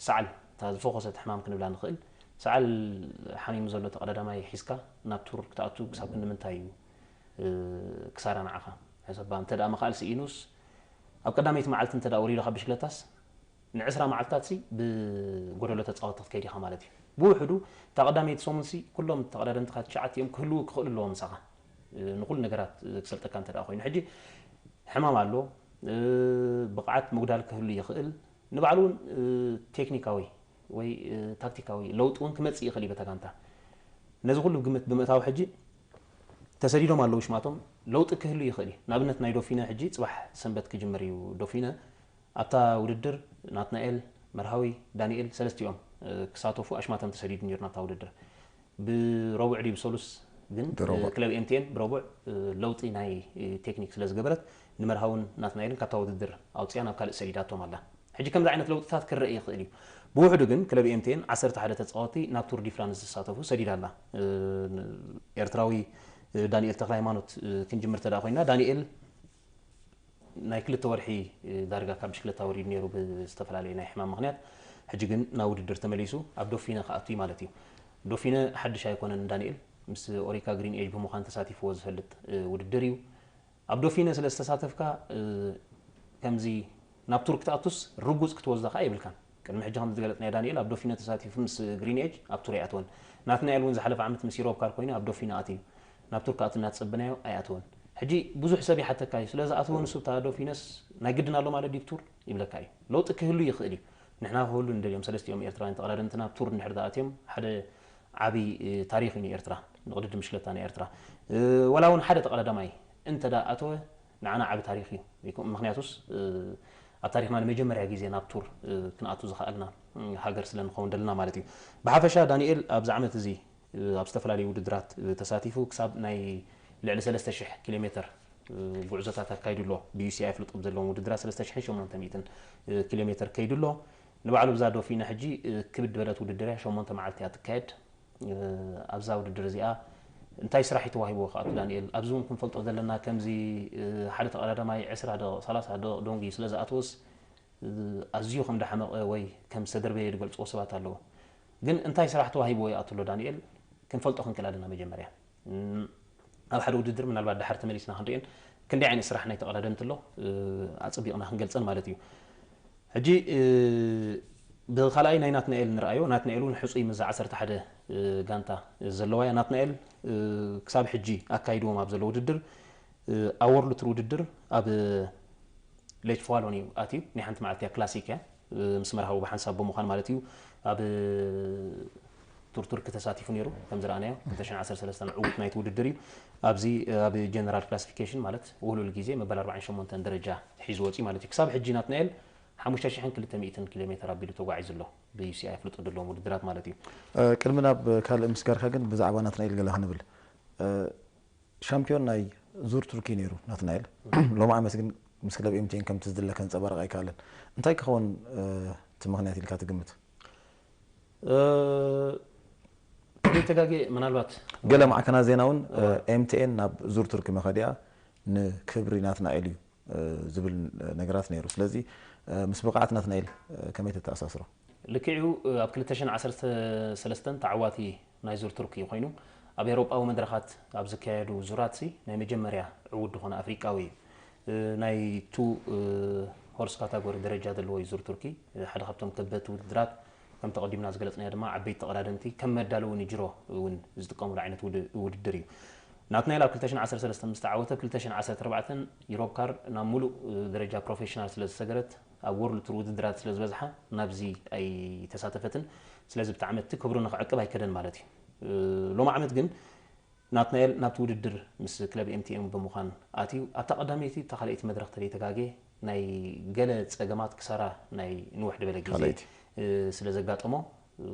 ሰዓል እታ ዝፈኾሰት ሕማም ክንብላ ንኽእል ሰዓል ሓሚሙ ዘሎ ተቐዳዳማይ ሒዝካ ናብ ቱር ክትኣቱ ክሳብ ክንዲ ምንታይ እዩ ክሳራ ንዓኻ? ሕሰባ እንተ ደኣ ምኽኣል ስኢኑስ ኣብ ቀዳመይቲ መዓልቲ እንተ ደኣ ወሪዱ ካብ ብሽክለታስ ንዕስራ መዓልትታት ሲ ብጎደሎ ተጻወቲ ክትከይድ ኢኻ ማለት እዩ። ብውሕዱ እታ ቀዳመይቲ ሰሙን ሲ ኩሎም ተቐዳደምትኻ ትሽዓተ እዮም ክህልዉ ክኽእሉ ኣለዎም ምሳኻ ንኹሉ ነገራት ክሰልጠካ እንተ ደኣ ኮይኑ። ሕጂ ሕማም ኣሎ፣ ብቕዓት ምጉዳል ክህሉ ይኽእል። ንባዕሉ እውን ቴክኒካዊ ወይ ታክቲካዊ ለውጢ እውን ክመጽእ ይኽእል እዩ በታ ጋንታ። ነዚ ኩሉ ግምት ብምእታው ሕጂ ተሰዲዶም ኣለዉ ሽማቶም ለውጢ ክህሉ ይኽእል እዩ። ንኣብነት ናይ ዶፊነ ሕጂ ጽባሕ ሰንበት ክጅምር እዩ ዶፊነ ኣብታ ውድድር ናትናኤል መርሃዊ ዳንኤል ሰለስቲኦም ክሳተፉ ኣሽማቶም ተሰዲዱ ነይሩ ናብታ ውድድር። ብረቡዕ ድዩ ብሰሉስ ግን ክለብ ኤምቲኤን ብረቡዕ ለውጢ ናይ ቴክኒክ ስለ ዝገበረት ንመርሃውን ናትናኤልን ካብታ ውድድር ኣውፅያ ናብ ካልእ ሰዲዳቶም ኣላ። ሕጂ ከምዚ ዓይነት ለውጥታት ክረአ ይኽእል እዩ። ብውሕዱ ግን ክለብ ኤምቲኤን ዓሰርተ ሓደ ተፃወቲ ናብ ቱር ዲ ፍራንስ ዝሳተፉ ሰዲዳ ኣላ። ኤርትራዊ ዳንኤል ተክለ ሃይማኖት ክንጅምር ተዳ ኮይና ዳንኤል ናይ ክልተ ወርሒ ዳርጋ ካብ ብሽክለታ ወሪዱ ነይሩ ብዝተፈላለየ ናይ ሕማም ምክንያት። ሕጂ ግን ናብ ውድድር ተመሊሱ ኣብ ዶፊነ ክኣቱ እዩ ማለት እዩ። ዶፊነ ሓድሽ ኣይኮነን ዳንኤል፣ ምስ ኦሪካ ግሪን ኤጅ ብምዃን ተሳቲፍዎ ዝፈልጥ ውድድር እዩ። ኣብ ዶፊነ ስለ ዝተሳተፍካ ከምዚ ናብ ቱር ክትኣቱስ ርጉጽ ክትወስዶ ከኣ የብልካን። ቅድሚ ሕጂ ከም ዝገለጽናዮ ዳንኤል ኣብ ዶፊነ ተሳቲፉ ምስ ግሪን ኤጅ ኣብ ቱር ኣይኣተወን። ናትናኤል እውን ዝሓለፈ ዓመት ምስ ዩሮፕ ካር ኮይኑ ኣብ ዶፊነ ኣትዩ። ናብ ቱር ክኣቱ እናተጸበናዮ ኣይኣተወን። ሕጂ ብዙሕ ሰብ ይሓተካ እዩ፣ ስለ ዝኣተወ ንሱ እታ ዶፊነስ ናይ ግድን ኣሎ ማለት ድዩ ቱር ይብለካ እዩ። ለውጢ ክህሉ ይኽእል እዩ። ንሕና ክህሉ ንደልዮም። ሰለስቲኦም ኤርትራውያን ተቐዳደምትና ቱር እንድሕር ዝኣትዮም ሓደ ዓቢ ታሪኽ እዩ ንኤርትራ፣ ንቕድድም ብሽክለታ ንኤርትራ። ወላ እውን ሓደ ተቐዳዳማይ እንተ ደኣ ኣተወ ንዓና ዓቢ ታሪኽ እዩ። ምክንያቱስ ኣብ ታሪኽና ንመጀመርያ ግዜ ናብ ቱር ክንኣቱ ዝኸኣልና ሃገር ስለ ንኸውን ደለና ማለት እዩ። ብሓፈሻ ዳንኤል ኣብዚ ዓመት እዚ ኣብ ዝተፈላለዩ ውድድራት ተሳቲፉ ክሳብ ናይ ልዕሊ ሰለስተ ሽሕ ኪሎ ሜትር ጉዕዞታት ኣካይዱ ኣሎ። ብዩሲኣይ ፍልጦም ዘለዎም ውድድራት ሰለስተ ሽሕን ሸሞንተ ሚእትን ኪሎ ሜትር ከይዱ ኣሎ። ንባዕሉ ብዛ ዶፊና ሕጂ ክብድ በለት ውድድር እያ፣ ሸሞንተ መዓልቲ እያ ትካየድ። ኣብዛ ውድድር እዚኣ እንታይ ስራሕ እዩ ተዋሂብዎ ክኣቱ ዳንኤል? ኣብዚ እውን ክንፈልጦ ዘለና ከምዚ ሓደ ተቐዳዳማይ ዕስራ ደቂቕ ሰላሳ ደቂቕ ዶንጊ ስለ ዝኣተወስ ኣዝዩ ከም ደሓመቐ ወይ ከም ዝተደርበየ ዝገልጽዎ ሰባት ኣለዉ። ግን እንታይ ስራሕ ተዋሂብዎ ይኣቱ ኣሎ ዳንኤል? ክንፈልጦ ክንክእል ኣለና መጀመርያ። ኣብ ሓደ ውድድር ምናልባት ደሓር ተመሊስና ክንሪኤን ክንደይ ዓይነት ስራሕ ናይ ተቐዳደምቲ ኣሎ ኣጸቢቕና ክንገልጸን ማለት እዩ። ሕጂ ብኻልኣይ ናይ ናትናኤል ንርኣዮ። ናትናኤል እውን ሕጹይ ምስዛ ዓሰርተ ሓደ ጋንታ ዘለዋ እያ። ናትናኤል ክሳብ ሕጂ ኣካይድዎም ኣብ ዘሎ ውድድር ኣብ ወርልድ ቱር ውድድር ኣብ ሌች ፋሎን እዩ ኣትዩ። ናይ ሓንቲ መዓልቲ እያ፣ ክላሲክ እያ፣ ምስ መርሃዊ ብሓንሳብ ብምዃን ማለት እዩ። ኣብ ቱር ቱርኪ ተሳቲፉ ነይሩ፣ ከም ዝረኣናዮ ክልተ ሽሕን ዓሰርተ ሰለስተን ዕዉት ናይቲ ውድድር እዩ። ኣብዚ ኣብ ጀነራል ክላሲፊኬሽን ማለት ውህሉል ግዜ መበል ኣርባዓን ሸሞንተን ደረጃ ሒዙ ወፂኡ ማለት እዩ። ክሳብ ሕጂ ናትናኤል ሓሙሽተ ሽሕን ክልተ ሚእትን ኪሎ ሜትር ኣቢሉ ተጓዒዙ ኣሎ፣ ብዩሲኣይ ኣፍልጦ ዘለዎም ውድድራት ማለት እዩ። ቅድሚ ናብ ካልእ ምስጋርካ ግን ብዛዕባ ናትናኤል ገለ ክንብል። ሻምፒዮን ናይ ዙር ቱርኪ ነይሩ ናትናኤል። ሎም ዓመት ግን ምስ ክለብ ኤምቲኤን ከምቲ ዝድለ ከንጸባርቕ ኣይከኣለን። እንታይ ክኸውን እቲ ምኽንያት ኢልካ ትግምት? ብዘይተጋጌ ምናልባት ገለ ማዕከናት ዜና እውን ኤምቲኤን ናብ ዙር ቱርኪ መኸዲኣ ንክብሪ ናትናኤል እዩ ዝብል ነገራት ነይሩ። ስለዚ ምስ ብቕዓት ናትናኤል ከመይ ተተኣሳስሮ? ልክዕ እዩ። ኣብ ክልተ ሽሕን ዓሰርተ ሰለስተን ተዓዋቲ ናይ ዙር ቱርኪ ኮይኑ ኣብ ኤውሮጳዊ መድረኻት ኣብ ዝካየዱ ዙራት ሲ ናይ መጀመርያ ዕዉት ዝኾነ ኣፍሪቃዊ እዩ። ናይ ቱ ሆርስ ካታጎሪ ደረጃ ዘለዎ እዩ ዙር ቱርኪ። ሓደ ካብቶም ከበድቲ ውድድራት ከም ተቐዲምና ዝገለጽናዮ ድማ ዓበይቲ ተቐዳደምቲ ከም መዳለዊ ንጅሮ እውን ዝጥቀሙሉ ዓይነት ውድድር እዩ። ናትናኤል ኣብ ክልተ ሽሕን ዓሰርተ ሰለስተን ምስ ተዓወተ ክልተ ሽሕን ዓሰርተ ኣርባዕተን ዩሮፕ ካር ናብ ሙሉእ ደረጃ ፕሮፌሽናል ስለ ዝሰገረት ኣብ ወርልድ ቱር ውድድራት ስለ ዝበዝሓ ናብዚ ኣይተሳተፈትን። ስለዚ ብጣዕሚ እቲ ክብሩ ንክዕቅብ ኣይከደን ማለት እዩ። ሎሚ ዓመት ግን ናትናኤል ናብቲ ውድድር ምስ ክለብ ኤምቲኤም ብምዃን ኣትዩ ኣብታ ቀዳመይቲ እታ ካልኣይቲ መድረኽ ተደይተጋጌ ናይ ገለ ጸገማት ክሳራ ናይ ንውሕ ዝበለ ግዜ ስለ ዘጋጠሞ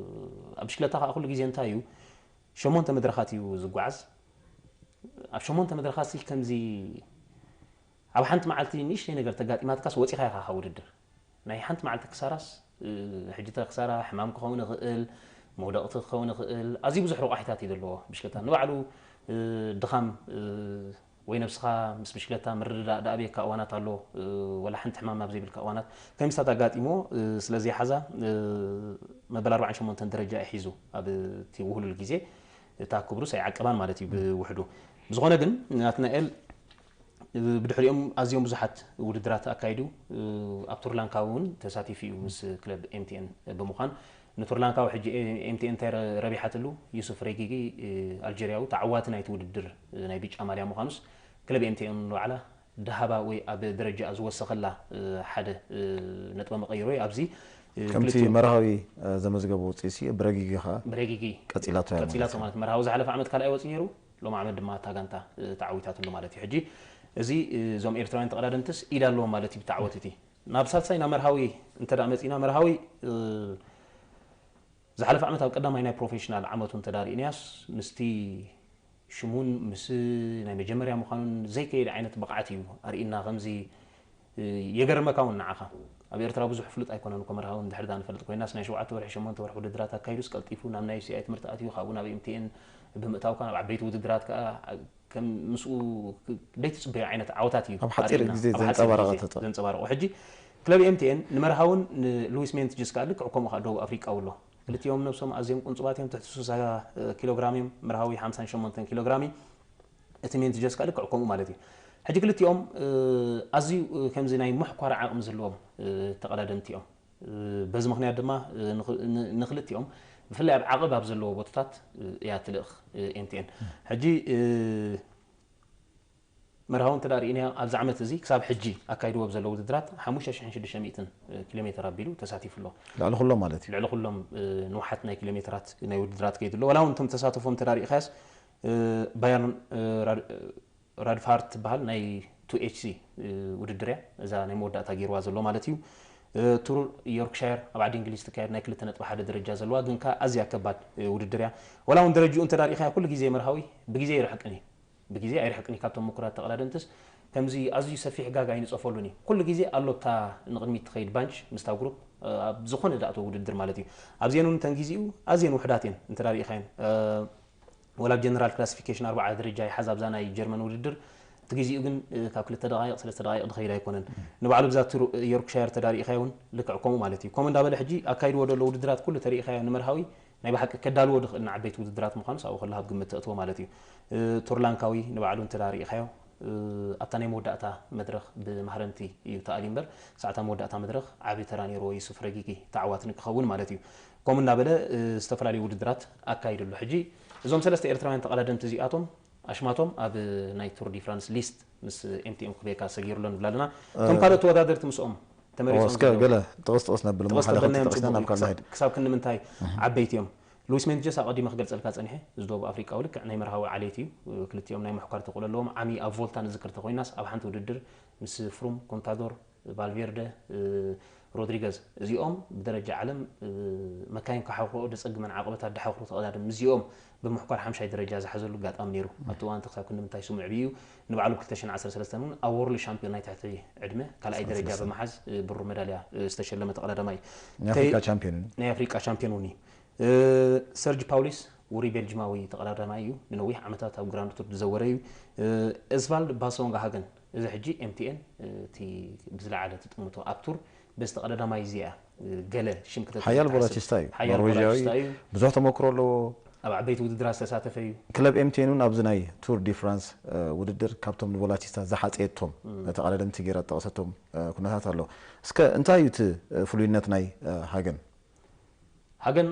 ኣብ ብሽክለታ ከዓ ኩሉ ግዜ እንታይ እዩ ሸሞንተ መድረኻት እዩ ዝጓዓዝ። ኣብ ሸሞንተ መድረኻት ከምዚ ኣብ ሓንቲ መዓልቲ ንእሽተይ ነገር ተጋጢማትካስ ወፂኻ ኢኻ ካብ ውድድር። ናይ ሓንቲ መዓልቲ ክሳራስ ሕጂ ተ ክሳራ ሕማም ክኸውን ይኽእል፣ መውደቕቲ ክኸውን ይኽእል። ኣዝዩ ብዙሕ ረቋሒታት እዩ ዘለዎ ብሽክለታ። ንባዕሉ ድኻም ወይ ነብስኻ ምስ ብሽክለታ ምርድዳእ ደኣበየካ እዋናት ኣሎ፣ ወላ ሓንቲ ሕማም ኣብ ዘይብልካ እዋናት ከሚስታት ኣጋጢሞ ስለ ዘይሓዛ መበል ኣርባዓን ሸሞንተን ደረጃ እዩ ሒዙ ኣብ እቲ ውህሉል ግዜ። እታ ክብሩስ ኣይዓቀባን ማለት እዩ ብውሕዱ። ብዝኾነ ግን ናትናኤል ብድሕሪኦም ኣዝዮም ብዙሓት ውድድራት ኣካይዱ ኣብ ቱርላንካዊ እውን ተሳቲፉ እዩ ምስ ክለብ ኤምቲኤን ብምዃን ንቱርላንካዊ ሕጂ ኤምቲኤን እንታይ ረቢሓትሉ ዩሱፍ ሬጊጊ ኣልጀርያዊ ተዓዋቲ ናይቲ ውድድር ናይ ቢጫ ማልያ ምዃኑስ ክለብ ኤምቲኤን ንባዕላ ደሃባ ወይ ኣብ ደረጃ ዝወሰኸላ ሓደ ነጥበ መቐይሮ እዩ ኣብዚ ከምቲ መርሃዊ ዘመዝገበ ውፅኢት ሲ ብረጊጊ ከዓ ብረጊጊ ቀፂላቶ እያ ማለት ቀፂላቶ ማለት መርሃዊ ዝሓለፈ ዓመት ካልኣይ ወፂ ነይሩ። ሎም ዓመት ድማ እታ ጋንታ ተዓዊታትሉ ማለት እዩ። ሕጂ እዚ እዞም ኤርትራውያን ተቐዳደምትስ ኢድ ኣለዎም ማለት እዩ ብተዓወትቲ። ናብ ሳልሳይ ናብ መርሃዊ እንተ ደኣ መፂና መርሃዊ ዝሓለፈ ዓመት ኣብ ቀዳማይ ናይ ፕሮፌሽናል ዓመቱ እንተ ደኣ ርኢናያስ ምስቲ ሽሙን ምስ ናይ መጀመርያ ምዃኑን ዘይከይድ ዓይነት ብቕዓት እዩ ኣርኢና። ከምዚ የገርመካ እውን ንዓኻ ኣብ ኤርትራ ብዙሕ ፍሉጥ ኣይኮነን እኮ መርሃዊ እንድሕር ዳ ንፈልጥ ኮይናስ ናይ ሸውዓተ ወርሒ ሸሞንተ ወርሒ ውድድራት ኣካይዱስ ቀልጢፉ ናብ ናይ ዩሲኣይ ትምህርቲ ኣትዩ ካብኡ ናብ ኤምቲኤን ብምእታው ካብ ዓበይቲ ውድድራት ከዓ ከም ምስኡ ደይትፅበዮ ዓይነት ዓወታት እዩ ኣብ ሓፂር ኣርኢና። ግዜ ኣብ ሓፂር ዘንፀባረቐ ግዜ ተፃ- ዘንፀባረቑ ሕጂ ክለብ ኤምቲኤን ንመርሃውን ንሉዊስ ሜንትጅስ ከዓ ልክዕ ከምኡ ከዓ ደቡብ ኣፍሪቃ ውሎ ክልቲኦም ነብሶም ኣዝዮም ቁንጽባት እዮም፣ ትሕቲ ስሳ ኪሎግራም እዮም። መርሃዊ ሓምሳን ሸሞንተን ኪሎግራም እዩ፣ እቲ ሜንትጀስ ከኣ ልክዕ ከምኡ ማለት እዩ። ሕጂ ክልቲኦም ኣዝዩ ከምዚ ናይ ምሕኳር ዓቕሚ ዘለዎም ተቐዳደምቲ እዮም። በዚ ምኽንያት ድማ ንኽልቲኦም ብፍላይ ኣብ ዓቐብ ኣብ ዘለዎ ቦታታት እያ ትልእኽ ኤምቲኤን። ሕጂ መርሃዊ እንተ ርኢናዮ ኣብዚ ዓመት እዚ ክሳብ ሕጂ ኣካይድዎ ኣብ ዘለዉ ውድድራት ሓሙሽተ ሽሕን ሽዱሽተ ሚእትን ኪሎ ሜትር ኣቢሉ ተሳቲፉ ኣሎ። ልዕሊ ኩሎም ማለት እዩ። ልዕሊ ኩሎም ንውሓት ናይ ኪሎ ሜትራት ናይ ውድድራት ከይዱ ኣሎ። ዋላ እውን እቶም ተሳተፎም እንተ ርኢኻያስ ባየርን ራድፋርት ትበሃል ናይ ቱ ኤች ሲ ውድድር እያ። እዛ ናይ መወዳእታ ገይርዋ ዘሎ ማለት እዩ። ቱር ዮርክሻየር ኣብ ዓዲ እንግሊዝ ትካየድ ናይ ክልተ ነጥቢ ሓደ ደረጃ ዘለዋ ግን ከኣ ኣዝያ ከባድ ውድድር እያ። ዋላ እውን ደረጅኡ እንተ ርኢኻያ ኩሉ ግዜ መርሃዊ ብግዜ ይርሕቅን እዩ። ብግዜ ኣይርሕቅን እዩ ካብቶም ምኩራት ተቐዳደምትስ ከምዚ ኣዝዩ ሰፊሕ ጋግ ኣይንጸፈሉን እዩ። ኩሉ ግዜ ኣሎ እታ ንቕድሚት ትኸይድ ባንች ምስታ ግሩፕ ኣብ ዝኾነ ዳእቶ ውድድር ማለት እዩ። ኣብዚአን እውን እተን ግዜኡ ኣዝየን ውሕዳት እየን እንተ ርኢኻየን ወላ ጀነራል ክላሲፊኬሽን ኣርባዓ ደረጃ ይሓዝ ኣብዛ ናይ ጀርመን ውድድር እቲ ግዜኡ ግን ካብ ክልተ ደቃይቕ ሰለስተ ደቃይቕ ድኸይድ ኣይኮነን። ንባዕሉ ብዛ ዮርክሻየር ተዳሪእኻዮ እውን ልክዕ ከምኡ ማለት እዩ። ከምኡ እንዳበለ ሕጂ ኣካይድዎ ዘሎ ውድድራት ኩሉ ተሪእኻዮ ንመርሃዊ ናይ ብሓቂ ከዳልዎ ድኽእል ንዓበይቲ ውድድራት ምዃኑስ ኣብኡ ከለኻ ኣብ ግምት ተእትዎ ማለት እዩ። ቱርላንካዊ ንባዕሉ እንተ ዳሪእኻዮ ኣብታ ናይ መወዳእታ መድረኽ ብማህረምቲ እዩ ተኣልዩ እምበር ክሳዕታ መወዳእታ መድረኽ ዓቢ ተራ ነይርዎ ዩሱፍ ረጊጊ ተዓዋቲ ንክኸውን ማለት እዩ። ከምኡ እናበለ ዝተፈላለዩ ውድድራት ኣካይዱ ኣሎ። ሕጂ እዞም ሰለስተ ኤርትራውያን ተቐዳደምቲ እዚኣቶም ኣሽማቶም ኣብ ናይ ቱር ዲ ፍራንስ ሊስት ምስ ኤምቲኤም ክቤካ ሰጊሩ ኣሎ ንብል ኣለና። እቶም ካልኦት ተወዳደርቲ ምስኦም ተመሪጾም እስከ ዘለዉ ገለ ጥቕስ ጥቕስ ነብል እሞ ጥቕስ ሓደ ክልተ ተበልናዮም ጠቒስና ጽቡቕ ናብ እዩ። ካልእ ክሳብ- ንሄድ። ክሳብ ክንዲ ምንታይ ዓበይቲ እዮም። ሉዊስ ሜንትጀስ ኣቐዲመ ክገልጸልካ ጸኒሐ እዚ ደቡብ ኣፍሪቃዊ ልክዕ ናይ መርሃዊ ዓሌት እዩ። ክልቲኦም ናይ ምሕኳር ተኽእሎ ኣለዎም። ዓሚ ኣብ ቮልታ ንዝክር ተኮይናስ ኣብ ሓንቲ ውድድር ምስ ፍሩም፣ ኮንታዶር፣ ቫልቬርደ፣ ሮድሪገዝ እዚኦም ብደረጃ ዓለም መካይን ክሓኽርኦ ደጸግመን ዓቐበታት ድሓኽሩ ተቐዳደም ምስዚኦም ብምሕኳር ሓምሻይ ደረጃ ዝሓዘሉ ኣጋጣሚ ነይሩ። ኣብቲ እዋን እቲ ክሳብ ክንዲ ምንታይ ስሙዕ ብዩ ንባዕሉ ብ ክልተ ሽሕን ዓሰርተ ሰለስተን እውን ኣብ ወርልድ ሻምፒዮን ናይ ትሕቲ ዕድመ ካልኣይ ደረጃ ብምሓዝ ብሩር መዳልያ ዝተሸለመ ተቐዳዳማይ እዩ። ናይ ኣፍሪካ ቻምፒዮን እዩ። ናይ ኣፍሪቃ ቻምፒዮን እውን እዩ። ሰርጅ ፓውሊስ ውሩይ ቤልጅማዊ ተቐዳዳማይ እዩ። ንነዊሕ ዓመታት ኣብ ግራንድ ቱር ዝዘወረ እዩ። እስቫልድ ባሶንጋ ሃገን እዚ ሕጂ ኤምቲኤን እቲ ብዝለዓለ ትጥምቶ ኣብ ቱር በዚ ተቐዳዳማይ እዚኣ ገለ ሽም ክተትርእ ሓያል ትሓስብ። ቮላቺስታ እዩ። ሓያል ኖርዌዥያዊ ቮላቺስታ እዩ። ብዙሕ ተመክሮ ኣለዎ። ኣብ ዓበይቲ ውድድራት ዝተሳተፈ እዩ። ክለብ ኤምቲኤን እውን ኣብዚ ናይ ቱር ዲ ፍራንስ ውድድር ካብቶም ንቮላቺስታ ዝሓፀየቶም ተቐዳደምቲ ገይራ ዝጠቐሰቶም ኩነታት ኣሎ። እስከ እንታይ እዩ እቲ ፍሉይነት ናይ ሃገን? ሃገን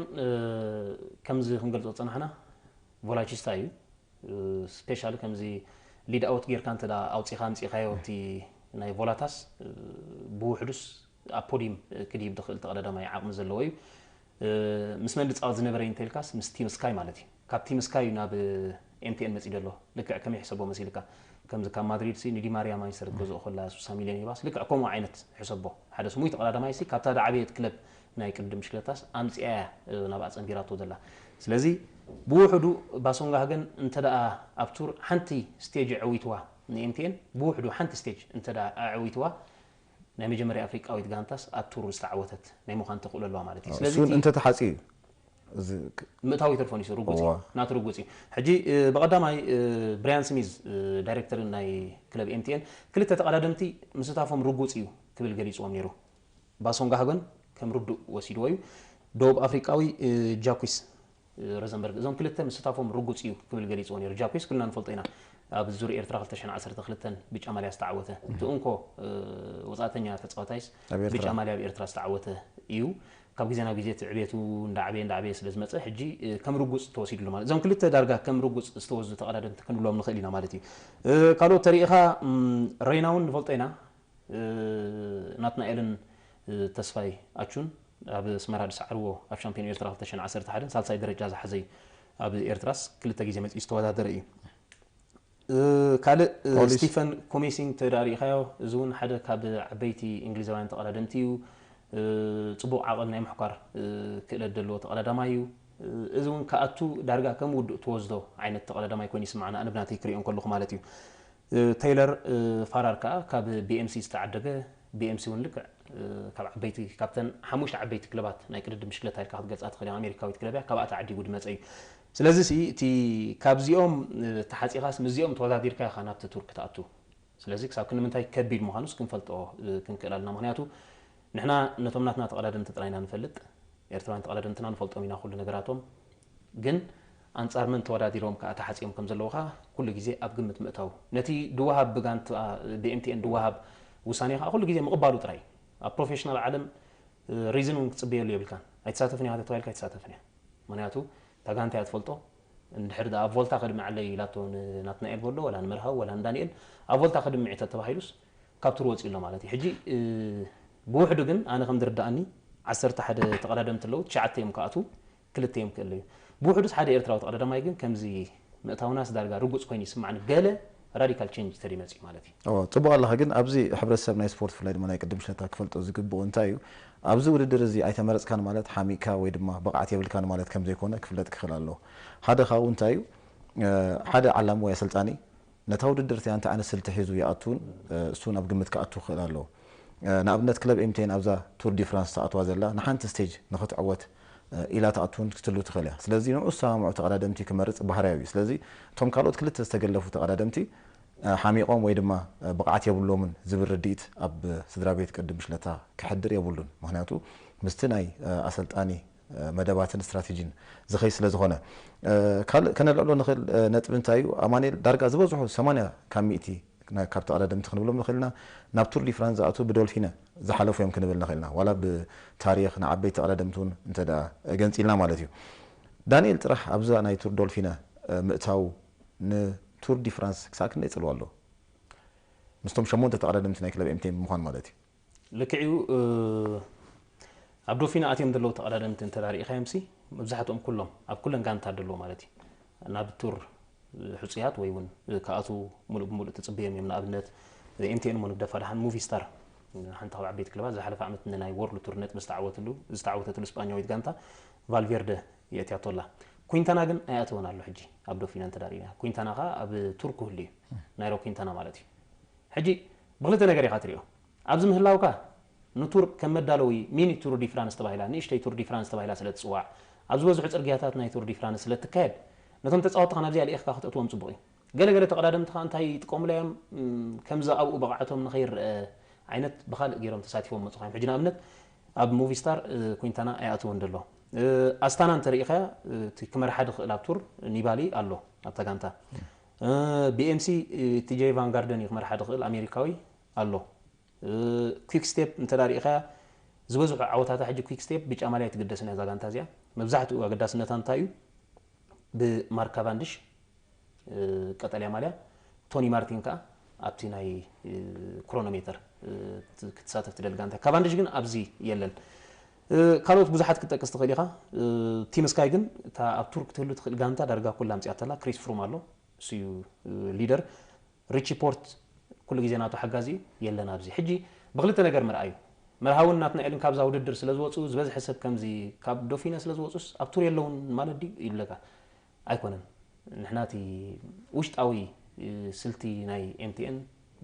ከምዚ ክንገልጾ ዝጸናሕና ቮላቺስታ እዩ። ስፔሻሊ ከምዚ ሊድ ኣውት ጌርካ እንተ ኣውጺኻ ኣምጺኻዮ ኣብቲ ናይ ቮላታስ ብውሕዱስ ኣብ ፖዲም ክድይብ ዝኽእል ተቐዳዳማይ ዓቕሚ ዘለዎ እዩ። ምስ መን ዝጻወት ዝነበረ እንተልካስ ምስ ቲም ስካይ ማለት እዩ። ካብ ቲም ስካይ እዩ ናብ ኤምቲኤን መጺኡ ዘሎ። ልክዕ ከመይ ይሕሰቦ መሲልካ? ከምዚ ካብ ማድሪድ ሲ ንዲማርያ ማንቸስተር ክትገዝኦ ከላ ስሳ ሚልዮን ሂባስ ልክዕ ከምኡ ዓይነት ሕሰቦ። ሓደ ስሙይ ተቐዳዳማይ ሲ ካብታ ዝዓበየት ክለብ ናይ ቅድድም ብሽክለታስ ኣምጺኣያ ናብኣ ጸንቢራቶ ዘላ። ስለዚ ብውሕዱ ባሶንጋ ሃገን እንተ ደኣ ኣብ ቱር ሓንቲ ስቴጅ ኣዕዊትዋ ንኤምቲኤን ብውሕዱ ሓንቲ ስቴጅ እንተ ደኣ ኣዕዊትዋ ናይ መጀመርያ ኣፍሪቃዊት ጋንታስ ኣብ ቱር ዝተዓወተት ናይ ምዃን ተኽእሎ ኣለዋ ማለት እዩ። ስለዚ እሱን እቲ እንተ ተሓጽዩ እዩ። እዚ ምእታው ይተርፎ ንሱ ርጉጽ እዩ። እዋ። ናቱ ርጉጽ እዩ። ሕጂ ብቐዳማይ ብራያን ስሚዝ ዳይሬክተር ናይ ክለብ ኤምቲኤን ክልተ ተቐዳደምቲ ምስታፎም ርጉጽ እዩ ክብል ገሊጽዎም ነይሩ። ባሶንጋ ሃገን ከም ርዱእ ወሲድዎ እዩ። ደቡብ ኣፍሪቃዊ ጃኩስ ረዘንበርግ እዞም ክልተ ምስታፎም ርጉጽ እዩ ክብል ገሊጽዎ ነይሩ። ጃኩስ ኩልና ንፈልጦ ኢና። ኣብ ዙር ኤርትራ ክልተ ሽሕን ዓሰርተ ክልተን ብጫ ማልያ ዝተዓወተ እቲ እንኮ ወጻእተኛ ተጻዋታይስ ኣብ ኤርትራ። ብጫ ማልያ ኣብ ኤርትራ ዝተዓወተ እዩ። ካብ ግዜ ናብ ግዜ እቲ ዕቤቱ እንዳዓበየ እንዳዓበየ ስለ ዝመጸ ሕጂ ከም ርጉጽ ተወሲድሉ ማለት እዞም ክልተ ዳርጋ ከም ርጉጽ ዝተወስዱ ተቐዳደምቲ ክንብሎም ንኽእል ኢና ማለት እዩ። ካልኦት ተሪኢኻ ሬና እውን ንፈልጦ ኢና። ናትናኤልን ተስፋይ ኣቹን ኣብ ኣስመራ ዝሰዓርዎ ኣብ ሻምፒዮን ኤርትራ ክልተ ሽሕን ዓሰርተ ሓደን ሳልሳይ ደረጃ ዝሓዘ እዩ። ኣብ ኤርትራስ ክልተ ግዜ መጺኡ ዝተወዳደረ እዩ። ካልእ ፖሊስ። ስቲፈን ኮሜሲንግ ተዳሪእካዮ እዚ እውን ሓደ ካብ ዓበይቲ እንግሊዛውያን ተቐዳደምቲ እዩ። ጽቡቕ ዓቕን ናይ ምሕኳር ክእለት ዘለዎ ተቐዳዳማይ እዩ። እዚ እውን ክኣቱ ዳርጋ ከም ውዱእ ትወስዶ ዓይነት ተቐዳዳማይ ኮይኑ ይስማዕና ኣነ ብናተይ ክሪኦ እንከለኹ ማለት እዩ። ተይለር ፋራር ከዓ ካብ ቢኤምሲ ዝተዓደገ ቢኤምሲ እውን ልክዕ ካብ ዓበይቲ ካብተን ሓሙሽተ ዓበይቲ ክለባት ናይ ቅድድም ብሽክለታ ኢልካ ክትገልፃ ትኽእል ኣሜሪካዊት ክለብ እያ ካብኣ ተዓዲጉ ዝመፀ እዩ። ስለዚ ሲ እቲ ካብዚኦም ተሓፂኻስ ምስዚኦም ተወዳዲርካ ኢኻ ናብቲ ቱር ክትኣቱ። ስለዚ ክሳብ ክንምንታይ ከቢድ ምዃኑስ ክንፈልጦ ክንክእል ኣለና። ምክንያቱ ንሕና ነቶም ናትና ተቐዳደምቲ ጥራይና ንፈልጥ። ኤርትራውያን ተቐዳደምትና ንፈልጦም ኢና ኩሉ ነገራቶም። ግን ኣንጻር መን ተወዳዲሮም ከኣ ተሓጺኦም ከም ዘለዉ ከኣ ኩሉ ግዜ ኣብ ግምት ምእታው። ነቲ ድወሃብ ብጋንታ ብኤምቲኤን ድወሃብ ውሳኔ ከኣ ኩሉ ግዜ ምቕባሉ ጥራይ እዩ። ኣብ ፕሮፌሽናል ዓለም ሪዝን እውን ክትጽበየሉ የብልካን። ኣይትሳተፍን ኢኻ ተተባሂልካ ኣይትሳተፍን እያ። ምኽንያቱ እታ ጋንታ እያ ትፈልጦ። እንድሕር ደኣ ኣብ ቮልታ ከድምዓለይ ኢላቶ ንናትናኤል በሎ ወላ ንመርሃዊ ወላ ንዳንኤል ኣብ ቮልታ ከድምዕ ተተባሂሉስ ካብ ቱር ወፂኡ ኣሎ ማለት እዩ። ሕጂ ብውሕዱ ግን ኣነ ከም ዝርዳኣኒ ዓሰርተ ሓደ ተቐዳደምቲ ኣለዉ፣ ትሽዓተ እዮም ክኣትዉ፣ ክልተ እዮም ክእለዩ። ብውሕዱስ ሓደ ኤርትራዊ ተቐዳዳማይ ግን ከምዚ ምእታውናስ ዳርጋ ርጉፅ ኮይኑ ይስማዕኒ፣ ገለ ራዲካል ቼንጅ ተደይመፅኡ ማለት እዩ። እዎ፣ ጽቡቕ ኣለኻ። ግን ኣብዚ ሕብረተሰብ ናይ ስፖርት፣ ብፍላይ ድማ ናይ ቅድም ሽነታ ክፈልጦ ዝግብኡ እንታይ እዩ፣ ኣብዚ ውድድር እዚ ኣይተመረጽካን ማለት ሓሚእካ ወይ ድማ ብቕዓት የብልካን ማለት ከም ዘይኮነ ክፍለጥ ክኽእል ኣለዎ። ሓደ ካብኡ እንታይ እዩ፣ ሓደ ዓላሚ ወይ ኣሰልጣኒ ነታ ውድድር እቲኣ እንታይ ዓይነት ስልቲ ሒዙ ይኣቱን እሱን ኣብ ግምት ክኣቱ ክኽእል ኣለዎ። ንኣብነት ክለብ ኤምቴን ኣብዛ ቱር ዲ ፍራንስ ትኣትዋ ዘላ ንሓንቲ ስቴጅ ንኽትዕወት ኢላ ትኣቱን ክትሉ ትኽእል እያ። ስለዚ ንኡ ዝሰማምዑ ተቐዳደምቲ ክመርጽ ባህርያዊ እዩ። ስለዚ እቶም ካልኦት ክልተ ዝተገለፉ ተቐዳደምቲ ሓሚቖም ወይ ድማ ብቕዓት የብሎምን ዝብል ርድኢት ኣብ ስድራ ቤት ቅድም ሽለታ ክሕድር የብሉን። ምኽንያቱ ምስቲ ናይ ኣሰልጣኒ መደባትን ስትራቴጂን ዝኸይ ስለ ዝኾነ። ካልእ ከነልዕሎ ንኽእል ነጥቢ እንታይ እዩ? ኣማኑኤል፣ ዳርጋ ዝበዝሑ ሰማንያ ካብ ሚእቲ ካብ ተቐዳደምቲ ክንብሎም ንኽእል ኢና፣ ናብ ቱር ዲ ፍራንስ ዝኣትዉ ብዶልፊነ ዝሓለፉ እዮም ክንብል ንኽእል ኢና። ዋላ ብታሪኽ ንዓበይቲ ተቐዳደምቲ እውን እንተ ደኣ ገንጺልና ማለት እዩ። ዳንኤል ጥራሕ ኣብዛ ናይ ቱር ዶልፊነ ምእታው ንቱር ዲ ፍራንስ ክሳብ ክንደይ ጽልዋ ኣለዎ? ምስቶም ሸሞንተ ተቐዳደምቲ ናይ ክለብ ኤምቴን ብምዃን ማለት እዩ። ልክዕዩ። ኣብ ዶፊና ኣትዮም ዘለዉ ተቐዳደምቲ እንተ ርኢኻዮምሲ መብዛሕትኦም ኩሎም ኣብ ኩለን ጋንታ ዘለዉ ማለት እዩ። ናብ ቱር ሕጹያት ወይ እውን ክኣትዉ ሙሉእ ብሙሉእ ትጽበዮም እዮም። ንኣብነት ኤምቲኤን እሞ ንግደፋ፣ ደሓን ሙቪ ስታር፣ ሓንቲ ካብ ዓበይቲ ክለባት ዝሓለፈ ዓመት ንናይ ወርልድ ቱር ነጥቢ ዝተዓወትሉ ዝተዓወተትሉ ስጳኛዊት ጋንታ ቫልቬርደ የእትያቶ ኣላ። ኩንታና ግን ኣይኣተወን ኣሎ። ሕጂ ኣብ ዶፊና እንተ ርኢና ኩንታና ከኣ ኣብ ቱር ክህሉ እዩ። ናይሮ ኩንታና ማለት እዩ። ሕጂ ብክልተ ነገር ኢኻ ትሪኦ። ኣብዚ ምህላውካ ንቱር ከም መዳለዊ ሚኒ ቱር ዲ ፍራንስ ተባሂላ፣ ንእሽተይ ቱር ዲ ፍራንስ ተባሂላ ስለ ትጽዋዕ፣ ኣብ ዝበዝሑ ጽርግያታት ናይ ቱር ዲ ፍራንስ ስለ ትካየድ፣ ነቶም ተጻወትኻ ናብዚኣ ልኢኽካ ክትእትዎም ጽቡቕ እዩ። ገለ ገለ ተቐዳደምቲ ከኣ እንታይ ይጥቀሙላ እዮም፣ ከምዚ ኣብኡ ብቕዓቶም ንኸይረአ ዓይነት ብኻልእ ገይሮም ተሳቲፎም መጽኻ እዮም። ሕጂ ንኣብነት ኣብ ሙቪስታር ኩንታና ኣይኣተወን ዘሎ። ኣስታና እንተ ርኢኻያ እቲ ክመርሓ ድኽእል ኣብ ቱር ኒባሊ ኣሎ ኣብታ ጋንታ። ቢኤምሲ ቲጄ ቫንጋርደን እዩ ክመርሓ ድኽእል ኣሜሪካዊ ኣሎ። እ፣ ኲክ ስቴፕ እንተ ደኣ ርኢኻያ፣ ዝበዝሑ ዓወታታ ሕጂ ኲክ ስቴፕ ብጫ ማልያ ኣይትግደስን እያ እዛ ጋንታ እዚኣ። መብዛሕትኡ ኣገዳስነታ እንታይ እዩ? ብማርክ ካቫንድሽ፣ እ፣ ቀጠልያ ማልያ፣ ቶኒ ማርቲን ከኣ ኣብቲ ናይ፣ እ፣ ክሮኖሜተር፣ እ፣ ት-፣ ክትሳተፍ ትደሊ ጋንታ። ካቫንድሽ ግን ኣብዚ የለን። እ፣ ካልኦት ብዙሓት ክትጠቅስ ትኽእል ኢኻ። እ፣ ቲም ስካይ ግን እታ ኣብ ቱር ክትህሉ ትኽእል ጋንታ ዳርጋ ኩላ ኣምጺኣተላ። ክሪስ ፍሩም ኣሎ፣ እሱ እዩ፣ እ፣ ሊደር። ሪቺ ፖርት ኩሉ ግዜ ናቱ ሓጋዚ እዩ፣ የለን ኣብዚ። ሕጂ ብክልተ ነገር ምርኣዩ። መርሃውን ናትናኤልን ካብዛ ውድድር ስለ ዝወጹ፣ ዝበዝሐ ሰብ ከምዚ ካብ ዶፊነ ስለ ዝወጹስ ኣብ ቱር የለውን ማለት ድዩ ኢሉለካ? ኣይኮነን። ንሕና እቲ ውሽጣዊ፣ እ፣ ስልቲ ናይ ኤምቲኤን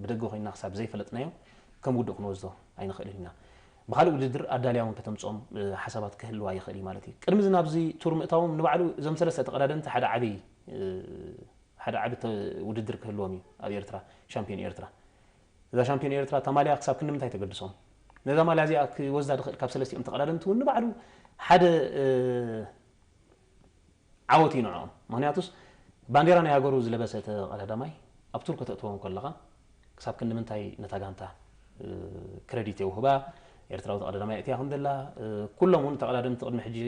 ብደገ ኮይንና ክሳብ ዘይፈለጥናዮ ከም ውዱእ ክንወስዶ ኣይንኽእልን ኢና። ብኻልእ ውድድር ኣዳልያ እውን ከተምጽኦም፣ እ፣ ሓሳባት ክህልዋ ይኽእል እዩ ማለት እዩ። ቅድሚ እዚ ናብዚ ቱር ምእታዎም ንባዕሉ እዞም ሰለስተ ተቐዳደምቲ ሓደ ዓቢ፣ እ፣ ሓደ ዓቢ ተ-፣ ውድድር ክህልዎም እዩ ኣብ ኤርትራ፣ ሻምፒዮን ኤርትራ። እዛ ሻምፒዮን ኤርትራ፣ እታ ማልያ ክሳብ ክንዲ ምንታይ ተገድሶም? ነዛ ማልያ እዚኣ ክወስዳ ድኽእል ካብ ሰለስቲኦም ተቐዳደምቲ እውን ንባዕሉ ሓደ፣ እ፣ ዓወት እዩ ንዕኦም። ምኽንያቱስ ባንዴራ ናይ ሃገሩ ዝለበሰ ተቐዳዳማይ ኣብ ቱር ከተእትዎ ከለኻ ክሳብ ክንዲ ምንታይ ነታ ጋንታ፣ እ፣ ክረዲት የውህባ? ኤርትራዊ ተቐዳዳማይ ኣእትያ ከም ዘላ፣ እ፣ ኩሎም እውን ተቐዳደምቲ ቅድሚ ሕጂ፣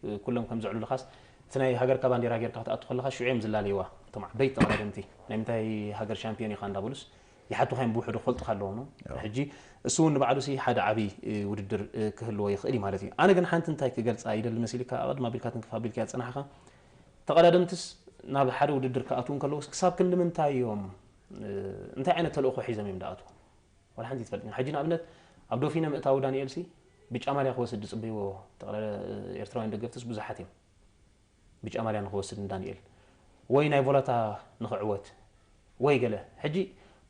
እ፣ ኩሎም ከም ዘዕሉልኻስ እቲ ናይ ሃገርካ ባንዴራ ጌርካ ክትኣቱ ከለኻ ሽዑ እዮም ዝላለይዋ። እቶም ዓበይቲ ተቐዳደምቲ ናይ ምንታይ ሃገር ሻምፒዮን ኢኻ እንዳበሉስ ይሓቱኻ እዮም ብውሕዱ ክፈልጡኻ ኣለዎም ነው። ሕጂ እሱ እውን ንባዕሉ ሲ ሓደ ዓቢ፣ እ፣ ውድድር፣ እ፣ ክህልዎ ይኽእል እዩ ማለት እዩ። ኣነ ግን ሓንቲ እንታይ ክገልጻ ይደሊ መሲልካ፣ ኣቐድም ኣቢልካ ትንክፍ ኣቢልካ ዝጸናሕኻ፣ ተቐዳደምትስ ናብ ሓደ ውድድር ክኣትዉ እንከለውስ ክሳብ ክንዲ ምንታይ እዮም፣ እ፣ እንታይ ዓይነት ተልእኾ ሒዞም እዮም ዝኣትዉ? ዋላ ሓንቲ ይትፈልጥ። ሕጂ ንኣብነት ኣብ ዶፊነ ምእታው ዳንኤል ሲ ብጫ ማልያ ክወስድ ዝጽበይዎ ተቐዳደ-፣ ኤርትራውያን ደገፍትስ ብዙሓት እዮም። ብጫ ማልያ ንኽወስድ ንዳንኤል ወይ ናይ ቮላታ ንኽዕወት ወይ ገለ። ሕጂ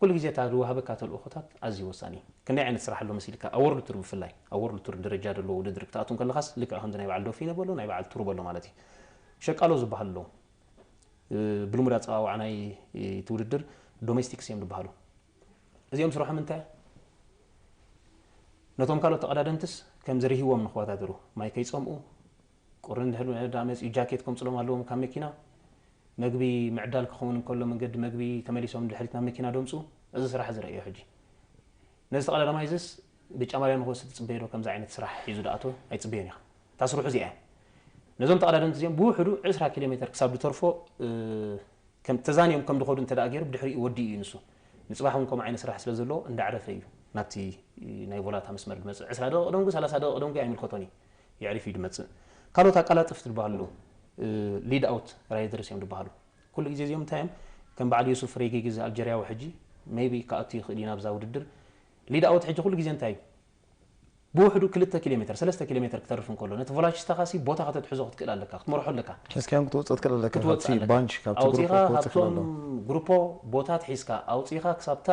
ኩሉ ግዜ እታ ዝወሃበካ ተልእኾታት ኣዝዩ ወሳኒ እዩ። ክንደይ ዓይነት ስራሕ ኣሎ መሲልካ? ኣብ ወርልድ ቱር ብፍላይ፣ ኣብ ወርልድ ቱር ደረጃ ዘለዎ ውድድር ክትኣቱ እንከለኻስ ልክዕ ከምዚ ናይ በዓል ዶፊነ በሎ፣ ናይ በዓል ቱር በሎ ማለት እዩ። ሸቃሎ ዝበሃል ኣሎ። እ፣ ብልሙድ ኣጸዋውዓ ናይ እቲ ውድድር ዶሜስቲክስ እዮም ዝበሃሉ። እዚኦም ስርሖም እንታይ? ነቶም ካልኦት ተቐዳደምትስ ከም ዝርህዎም ንኽወዳደሩ፣ ማይ ከይጸምኡ፣ ቁርን ድሕሪ ዳ መፅኡ ጃኬት ከምፅሎም ኣለዎም ካብ መኪና። መግቢ ምዕዳል ክኸውን እንከሎ መንገዲ መግቢ ተመሊሶም ድሕሪት ናብ መኪና ደምፁ። እዚ ስራሕ ዝረእዮ ሕጂ ነዚ ተቐዳዳማይ እዚስ ብጫ ማልያ ንክወስድ ትፅበዮ ዶ? ከምዚ ዓይነት ስራሕ ሒዙ ድኣቶ ኣይፅበዮን ኢኻ። እታ ስርሑ እዚኣ እያ። ነዞም ተቐዳደምቲ እዚኦም ብውሕዱ ዕስራ ኪሎ ሜትር ክሳብ ዝተርፎ ከም ተዛንዮም ከም ድኸዱ እንተ ገይሩ ብድሕሪኡ ወዲኡ እዩ ንሱ። ንፅባሕ እውን ከምኡ ዓይነት ስራሕ ስለ ዘለዎ እንዳዕረፈ እዩ ናብቲ ናይ ቮላታ መስመር ድመፅእ። ዕስራ ደቂቕ ደንጉ ሰላሳ ደቂቕ ደንጉ ኣይምልከቶን እዩ። የዕሪፍ እዩ ድመፅእ። ካልኦት ኣቃላጥፍ ትበሃሉ ሊድ ኣውት ራይደርስ እዮም ድበሃሉ። ኩሉ ግዜ እዚኦም እንታይ እዮም? ከም በዓል ዩሱፍ ሬጌጊ እዚ ኣልጀርያዊ ሕጂ ሜይቢ ክኣቱ ይኽእል እዩ ናብዛ ውድድር። ሊድ ኣውት ሕጂ ኩሉ ግዜ እንታይ እዩ? ብውሕዱ ክልተ ኪሎ ሜትር ሰለስተ ኪሎ ሜትር ክተርፍ እንከሎ ነቲ ቮላቺስታኻ ሲ ቦታ ከተትሕዞ ክትክእል ኣለካ፣ ክትመርሖ ኣለካ። ሒዝካዮም ክትወፅእ ትክእል ኣለካ። ክትወፅእ ካብቲ ኣለካ። ባንች ካብቲ ግሩፕ ኣውፂኻ ክትወፅእ ትክእል ካብቶም ኣለካ። ግሩፖ ቦታት ሒዝካ ኣውፂኻ ክሳብታ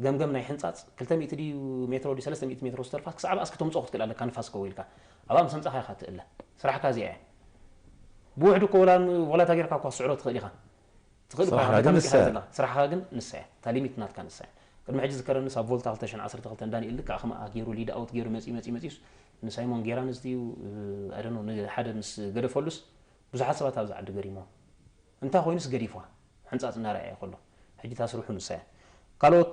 ገምገም ናይ ሕንፃፅ ክልተ ሚእቲ ድዩ ሜትሮ ድዩ ሰለስተ ሚእቲ ሜትሮ ዝተርፋ ክሳብ ኣስ ከተምፅኦ ክትክእል ኣለካ። ንፋስ ከው ኢልካ ኣብኣ ምስ ኣምፃኻ ኢኻ ትእለ። ስራሕካ እዚኣ እያ። ብውሕዱ እኮ ወላ ን- ወላ እታ ጌርካ እኳ ክትስዕሮ ትኽእል ኢኻ። ትኽእል እኳ ስራሕካ ኢኻ፣ ግን መታን ንሳ ኢኻ እያ። ትብላ። ስራሕካ ግን ንሳ እያ። እታ ሊሚት ናትካ ንሳ እያ። ቅድሚ ሕጂ ዝከረኒ ኣብ ቮልታ ክልተ ሽሕን ዓሰርተ ክልተን ዳንኤል ልክዕ ከምኣ ገይሩ ሊድ ኣውት ገይሩ መፂኡ መፂኡ መፂኡስ ንሳይሞን ጌራንስ ድዩ ኣደኖ ንሓደ ምስ ገደፈሉስ ብዙሓት ሰባት ኣብዚ ዓዲ ገሪሞም። እንታይ ኮይኑስ ገዲፍዋ ሕንፃፅ እናረኣየ ከሎ ሕጂ እታ ስርሑ ንሳ እያ። ካልኦት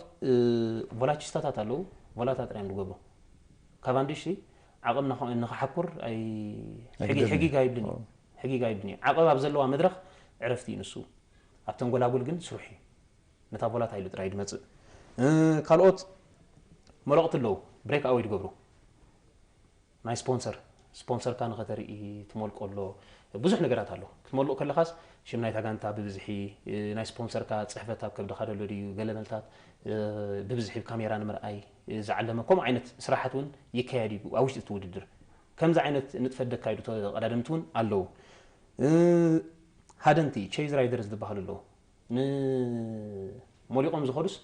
ቮላቺስታታት ኣለዉ። ቮላታ ጥራይ እዮም ዝገብሩ። ካቫንዲሽ ሲ ዓቕም ንኸ- ንኸሓኩር ኣይ ሕጊ- ኣይግደፍን እዩ። ሕጊግ ኣይብልን እዩ። ሕጊግ ኣይብልን እዩ። ዓቐብ ኣብ ዘለዋ መድረኽ ዕረፍቲ እዩ ንሱ። ኣብ ተንጎላጉል ግን ስርሑ እዩ። ነታ ቮላታ ኢሉ ጥራይ ድመፅእ። ካልኦት መለቕቲ ኣለዉ። ብሬክ ኣወይ ድገብሩ ናይ ስፖንሰር ስፖንሰርካ ንኸተርኢ ትመልቆ ኣሎ። ብዙሕ ነገራት ኣሎ። ክትመልቕ ከለኻስ ሽም ናይታ ጋንታ ብብዝሒ ናይ ስፖንሰርካ ፅሕፈት ኣብ ከብድኻ ደሎ ድዩ ገለ መልታት ብብዝሒ ካሜራ ንምርኣይ ዝዓለመ ከምኡ ዓይነት ስራሓት እውን ይካየድ እዩ ኣብ ውሽጢ እቲ ውድድር። ከምዚ ዓይነት ንጥፈት ደካይዱ ተቐዳደምቲ እውን ኣለዉ። ሃደንቲ ቼዝ ራይደርስ ዝበሃሉ ኣለዉ። ንሞሊቖም ዝኸዱስ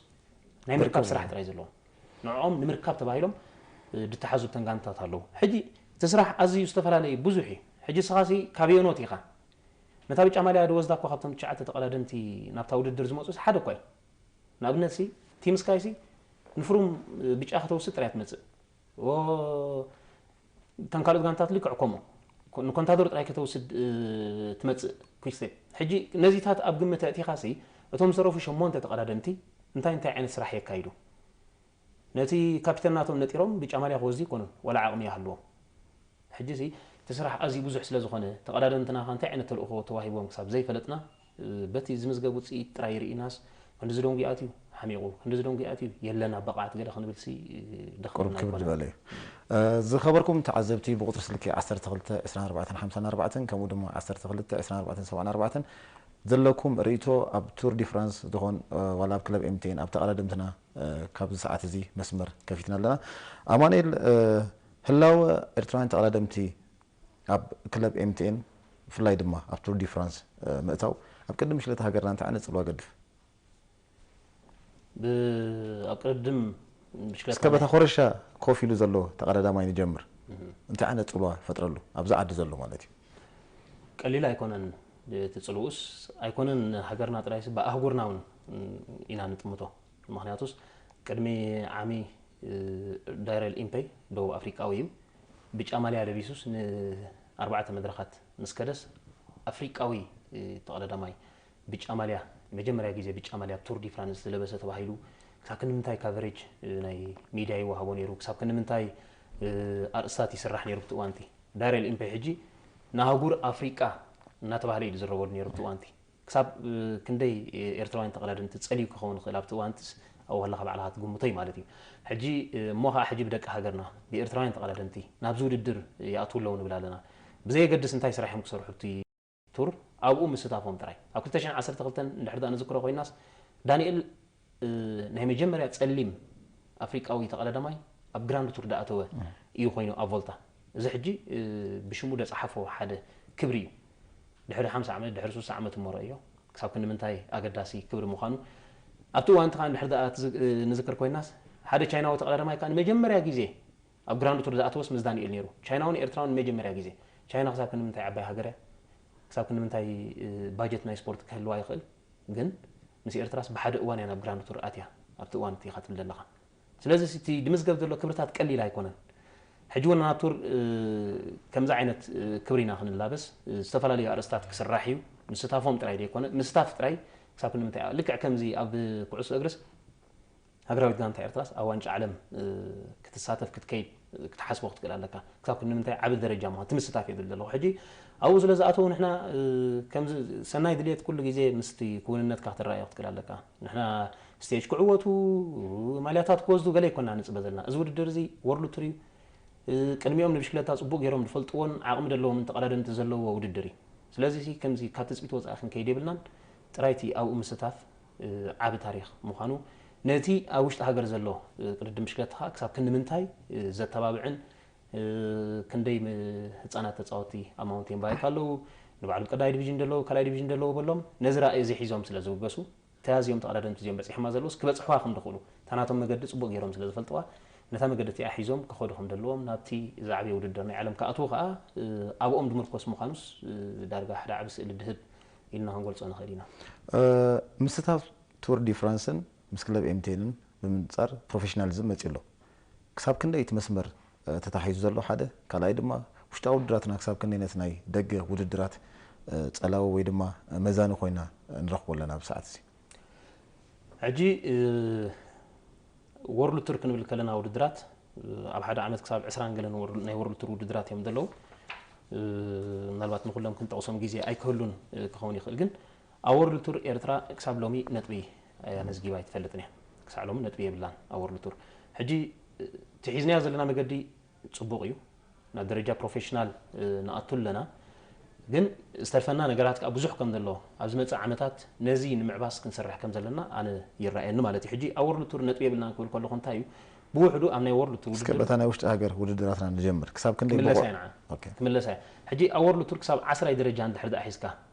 ናይ ምርካብ ስራሕ ጥራይ ዘለዎም ንዕኦም ንምርካብ ተባሂሎም ድተሓዙ ተንጋንታት ኣለዉ። ሕጂ እቲ ስራሕ ኣዝዩ ዝተፈላለየ ብዙሕ እዩ። ሕጂ ስኻሲ ካበየኖት ኢኻ ነታ ብጫ ማልያ ድወስዳ እኳ ካብቶም ትሽዓተ ተቐዳደምቲ ናብታ ውድድር ዝመፁስ ሓደ እኳ እዩ። ንኣብነት ሲ ቲም ስካይ ሲ ንፍሩም ብጫ ከተውስድ ጥራይ ትመፅእ። እተን ካልኦት ጋንታት ልክዕ ከምኡ ንኮንታዶር ጥራይ ከተውስድ ትመፅእ ኩስቴ። ሕጂ ነዚታት ኣብ ግምት ኣእቲኻ ሲ እቶም ዝተረፉ ሸሞንተ ተቐዳደምቲ እንታይ እንታይ ዓይነት ስራሕ የካይዱ? ነቲ ካፒተን ናቶም ነጢሮም ብጫ ማልያ ክወስዱ ይኮኑን ዋላ ዓቕሚ ይሃልዎም። ሕጂ ሲ እቲ ስራሕ ኣዝዩ ብዙሕ ስለ ዝኾነ ተቐዳደምትና ከ እንታይ ዓይነት ተልእኾ ተዋሂቦም ክሳብ ዘይፈለጥና በቲ ዝምዝገብ ውፅኢት ጥራይ ርኢናስ ክንዲ ዝደንጉ ይኣትዩ ሓሚቑ ክንዲ ዝደንጉ ይኣትዩ የለን ኣብ በቕዓት ገለ ክንብል ሲ ቁሩብ ደኽመና ክብድ ኣይኮነን። ዝበለ እዩ። ዝኸበርኩም ተዓዘብቲ ብቁፅሪ ስልኪ ዓሰርተ ክልተ ዕስራን ኣርባዕተን ሓምሳን ኣርባዕተን ከምኡ ድማ ዓሰርተ ክልተ ዕስራን ኣርባዕተን ሰብዓን ኣርባዕተን ዘለኩም ርእይቶ ኣብ ቱር ዲ ፍራንስ ዝኾን ዋላ ኣብ ክለብ ኤምቲኤን ኣብ ተቐዳደምትና ካብዚ ሰዓት እዚ መስመር ከፊትና ኣለና። ኣማኑኤል፣ ህላወ ኤርትራውያን ተቐዳደምቲ ኣብ ክለብ ኤምቲኤን ብፍላይ ድማ ኣብ ቱር ዲ ፍራንስ ምእታው ኣብ ቅድሚ ምሽለታ ሃገርና እንታይ ዓይነት ጽልዋ ገድፍ? ብ- ኣብ ቅድም ብሽክለታ እስከ በታ ኮረሻ ኮፍ ኢሉ ዘሎ ተቐዳዳማይ ንጀምር። እንታይ ዓይነት ጽልዋ ፈጥረሉ ኣብዚ ዓዲ ዘሎ ማለት እዩ? ቀሊል ኣይኮነን። እቲ ጽልውስ ኣይኮነን ሃገርና ጥራይስ ብኣህጉርና እውን ኢና ንጥምቶ። ምክንያቱስ ቅድሚ ዓሚ ዳይረል ኢምፔይ ደቡብ ኣፍሪቃዊ እዩ። ብጫ ማልያ ለቢሱስ ንኣርባዕተ መድረኻት ምስ ከደስ ኣፍሪቃዊ ተቐዳዳማይ ብጫ ማልያ መጀመርያ ግዜ ብጫ ማልያ ቱር ዲ ፍራንስ ዝለበሰ ተባሂሉ ክሳብ ክንዲ ምንታይ ካቨሬጅ ናይ ሚድያ ይወሃቦ ነይሩ፣ ክሳብ ክንዲ ምንታይ ኣርእስታት ይስራሕ ነይሩ ብቲ እዋንቲ። ዳይረል ኢምፔ ሕጂ ንኣህጉር ኣፍሪቃ እናተባህለ እዩ ዝረበሉ ነይሩ ብቲ እዋንቲ። ክሳብ ክንደይ ኤርትራውያን ተቐዳደምቲ ጸልዩ ክኸውን ይኽእል ኣብቲ እዋንትስ ኣብኡ ከለኻ ባዕልኻ ትግምቶይ ማለት እዩ። ሕጂ እሞ ከዓ ሕጂ ብደቂ ሃገርና ብኤርትራውያን ተቐዳደምቲ ናብዚ ውድድር ይኣትዉ ኣለዉ ንብል ኣለና። ብዘየገድስ እንታይ ስራሕ እዮም ክሰርሑ ኣብቲ ቱር ኣብኡ ምስታፎም ጥራይ ኣብ ክልተ ሽሕን ዓሰርተ ክልተን እንድሕር ደኣ ንዝክሮ ኮይናስ ዳንኤል ናይ መጀመርያ ጸሊም ኣፍሪቃዊ ተቐዳዳማይ ኣብ ግራንድ ቱር ደኣተወ እዩ ኮይኑ ኣብ ቮልታ። እዚ ሕጂ ብሽሙ ደጽሓፎ ሓደ ክብሪ እዩ። ድሕሪ ሓምሳ ዓመት ድሕሪ ሱሳ ዓመት እሞ ረእዮ ክሳብ ክንዲ ምንታይ ኣገዳሲ ክብሪ ምዃኑ ኣብቲ እዋንቲ ከዓ እንድሕር ደኣ ንዝክር ኮይናስ ሓደ ቻይናዊ ተቐዳዳማይ ከዓ ንመጀመርያ ግዜ ኣብ ግራንድ ቱር ዝኣተወስ ምስ ዳንኤል ነይሩ። ቻይናውን ኤርትራውን መጀመርያ ግዜ። ቻይና ክሳብ ክንዲ ምንታይ ዓባይ ሃገር እያ። ክሳብ ክንዲ ምንታይ ባጀት ናይ ስፖርት ክህልዋ ይኽእል። ግን ምስ ኤርትራስ ብሓደ እዋን እያ ናብ ግራንድ ቱር ኣትያ ኣብቲ እዋን እቲ ኢኻ ትብል ዘለኻ። ስለዚ እቲ ድምዝገብ ዘሎ ክብርታት ቀሊል ኣይኮነን። ሕጂ እውን ናቱር ከምዚ ዓይነት ክብሪ ኢና ክንላበስ፣ ዝተፈላለዩ ኣርእስታት ክስራሕ እዩ። ምስታፎም ጥራይ ዘይኮነ ምስታፍ ጥራይ ክሳብ ክንምንታይ? ልክዕ ከምዚ ኣብ ኩዕሶ እግርስ ሃገራዊት ጋንታ ኤርትራስ ኣብ ዋንጫ ዓለም ክትሳተፍ ክትከይድ ክትሓስቦ ክትክእል ኣለካ። ክሳብ ክንምንታይ ዓቢ ደረጃ ምዃን ትምስታፍ የብል ዘለኹ። ሕጂ ኣብኡ ስለ ዝኣተው ንሕና ከምዚ ሰናይ ድልየት ኩሉ ግዜ ምስቲ ክውንነትካ ክትረኣዮ ክትክእል ኣለካ። ንሕና ስቴጅ ክዕወቱ፣ ማልያታት ክወስዱ ገለ ይኮና ንጽበ ዘለና። እዚ ውድድር እዚ ወርልድ ቱር እዩ። ቅድሚኦም ንብሽክለታ ጽቡቕ ገይሮም ዝፈልጥዎን ዓቕሚ ዘለዎም ተቐዳደምቲ ዘለዎ ውድድር እዩ። ስለዚ ከምዚ ካብ ትጽቢት ወጻኢ ክንከይድ የብልናን። ጥራይቲ ኣብኡ ምስታፍ ዓቢ ታሪኽ ምዃኑ፣ ነቲ ኣብ ውሽጢ ሃገር ዘሎ ቅድድም ብሽክለታ ከዓ ክሳብ ክንምንታይ ዘተባብዕን ክንደይ ህፃናት ተፃወቲ ኣብ ማውንቴን ባይክ ኣለዉ፣ ንባዕሎም ቀዳይ ዲቪዥን ደለዉ ካልኣይ ዲቪዥን ደለዉ በሎም ነዚ ራእይ እዚ ሒዞም ስለ ዝውገሱ፣ ተያዚኦም ተቐዳደምቲ እዚኦም በፂሖማ ዘለውስ ክበፅሕዋ ከም ዝኽእሉ፣ እታ ናቶም መገዲ ፅቡቅ ገይሮም ስለ ዝፈልጥዋ፣ ነታ መገዲ እቲኣ ሒዞም ክኸዱ ከም ዘለዎም፣ ናብቲ ዝዓበየ ውድድር ናይ ዓለም ክኣትዉ ከዓ ኣብኦም ድምርኮስ ምዃኑስ ዳርጋ ሓደ ዓቢ ስእሊ ድህብ ኢልና ክንገልፆ ንኽእል ኢና። ምስታፍ ቱር ዲ ፍራንስን ምስ ክለብ ኤምቴንን ብምንፃር ፕሮፌሽናሊዝም መፂኡ ኣሎ። ክሳብ ክንደይ እቲ መስመር ተታሒዙ ዘሎ ሓደ፣ ካልኣይ ድማ ውሽጣዊ ውድድራትና ክሳብ ክንደይ ነቲ ናይ ደገ ውድድራት ፀላዊ ወይ ድማ መዛኒ ኮይና ንረኽቦ ኣለና ኣብዚ ሰዓት እዚ? ሕጂ ወርልድ ቱር ክንብል ከለና ውድድራት ኣብ ሓደ ዓመት ክሳብ ዕስራን ገለን ናይ ወርልድ ቱር ውድድራት እዮም ዘለዉ። ምናልባት ንኩሎም ክንጠቕሶም ግዜ ኣይክህሉን ክኸውን ይኽእል፣ ግን ኣብ ወርልድ ቱር ኤርትራ ክሳብ ሎሚ ነጥቢ ኣመዝጊባ ኣይትፈልጥን እያ። ክሳዕ ሎሚ ነጥቢ የብላን ኣብ ወርልድ ቱር። ሕጂ እቲ ሒዝናዮ ዘለና መገዲ ጽቡቕ እዩ። ናብ ደረጃ ፕሮፌሽናል ንኣቱ ኣለና፣ ግን ዝተርፈና ነገራት ከዓ ብዙሕ ከም ዘሎ፣ ኣብ ዝመፅእ ዓመታት ነዚ ንምዕባስ ክንሰርሕ ከም ዘለና ኣነ ይረኣየኒ ማለት እዩ። ሕጂ ኣብ ወርልድ ቱር ነጥቢ የብልናን ክብል ከለኹ እንታይ እዩ? ብውሕዱ ኣብ ናይ ወርልድ ቱር እስከ ውድድር በታ ናይ ውሽጢ ሃገር ውድድራትና ንጀምር። ክሳብ ክንደይ ክምለሳ ብቑዕ? እያ ንዓ። ኦኬ። ክምለሳ እያ። ሕጂ ኣብ ወርልድ ቱር ክሳብ ዓስራይ ደረጃ እንድሕር ደኣ ሒዝካ፣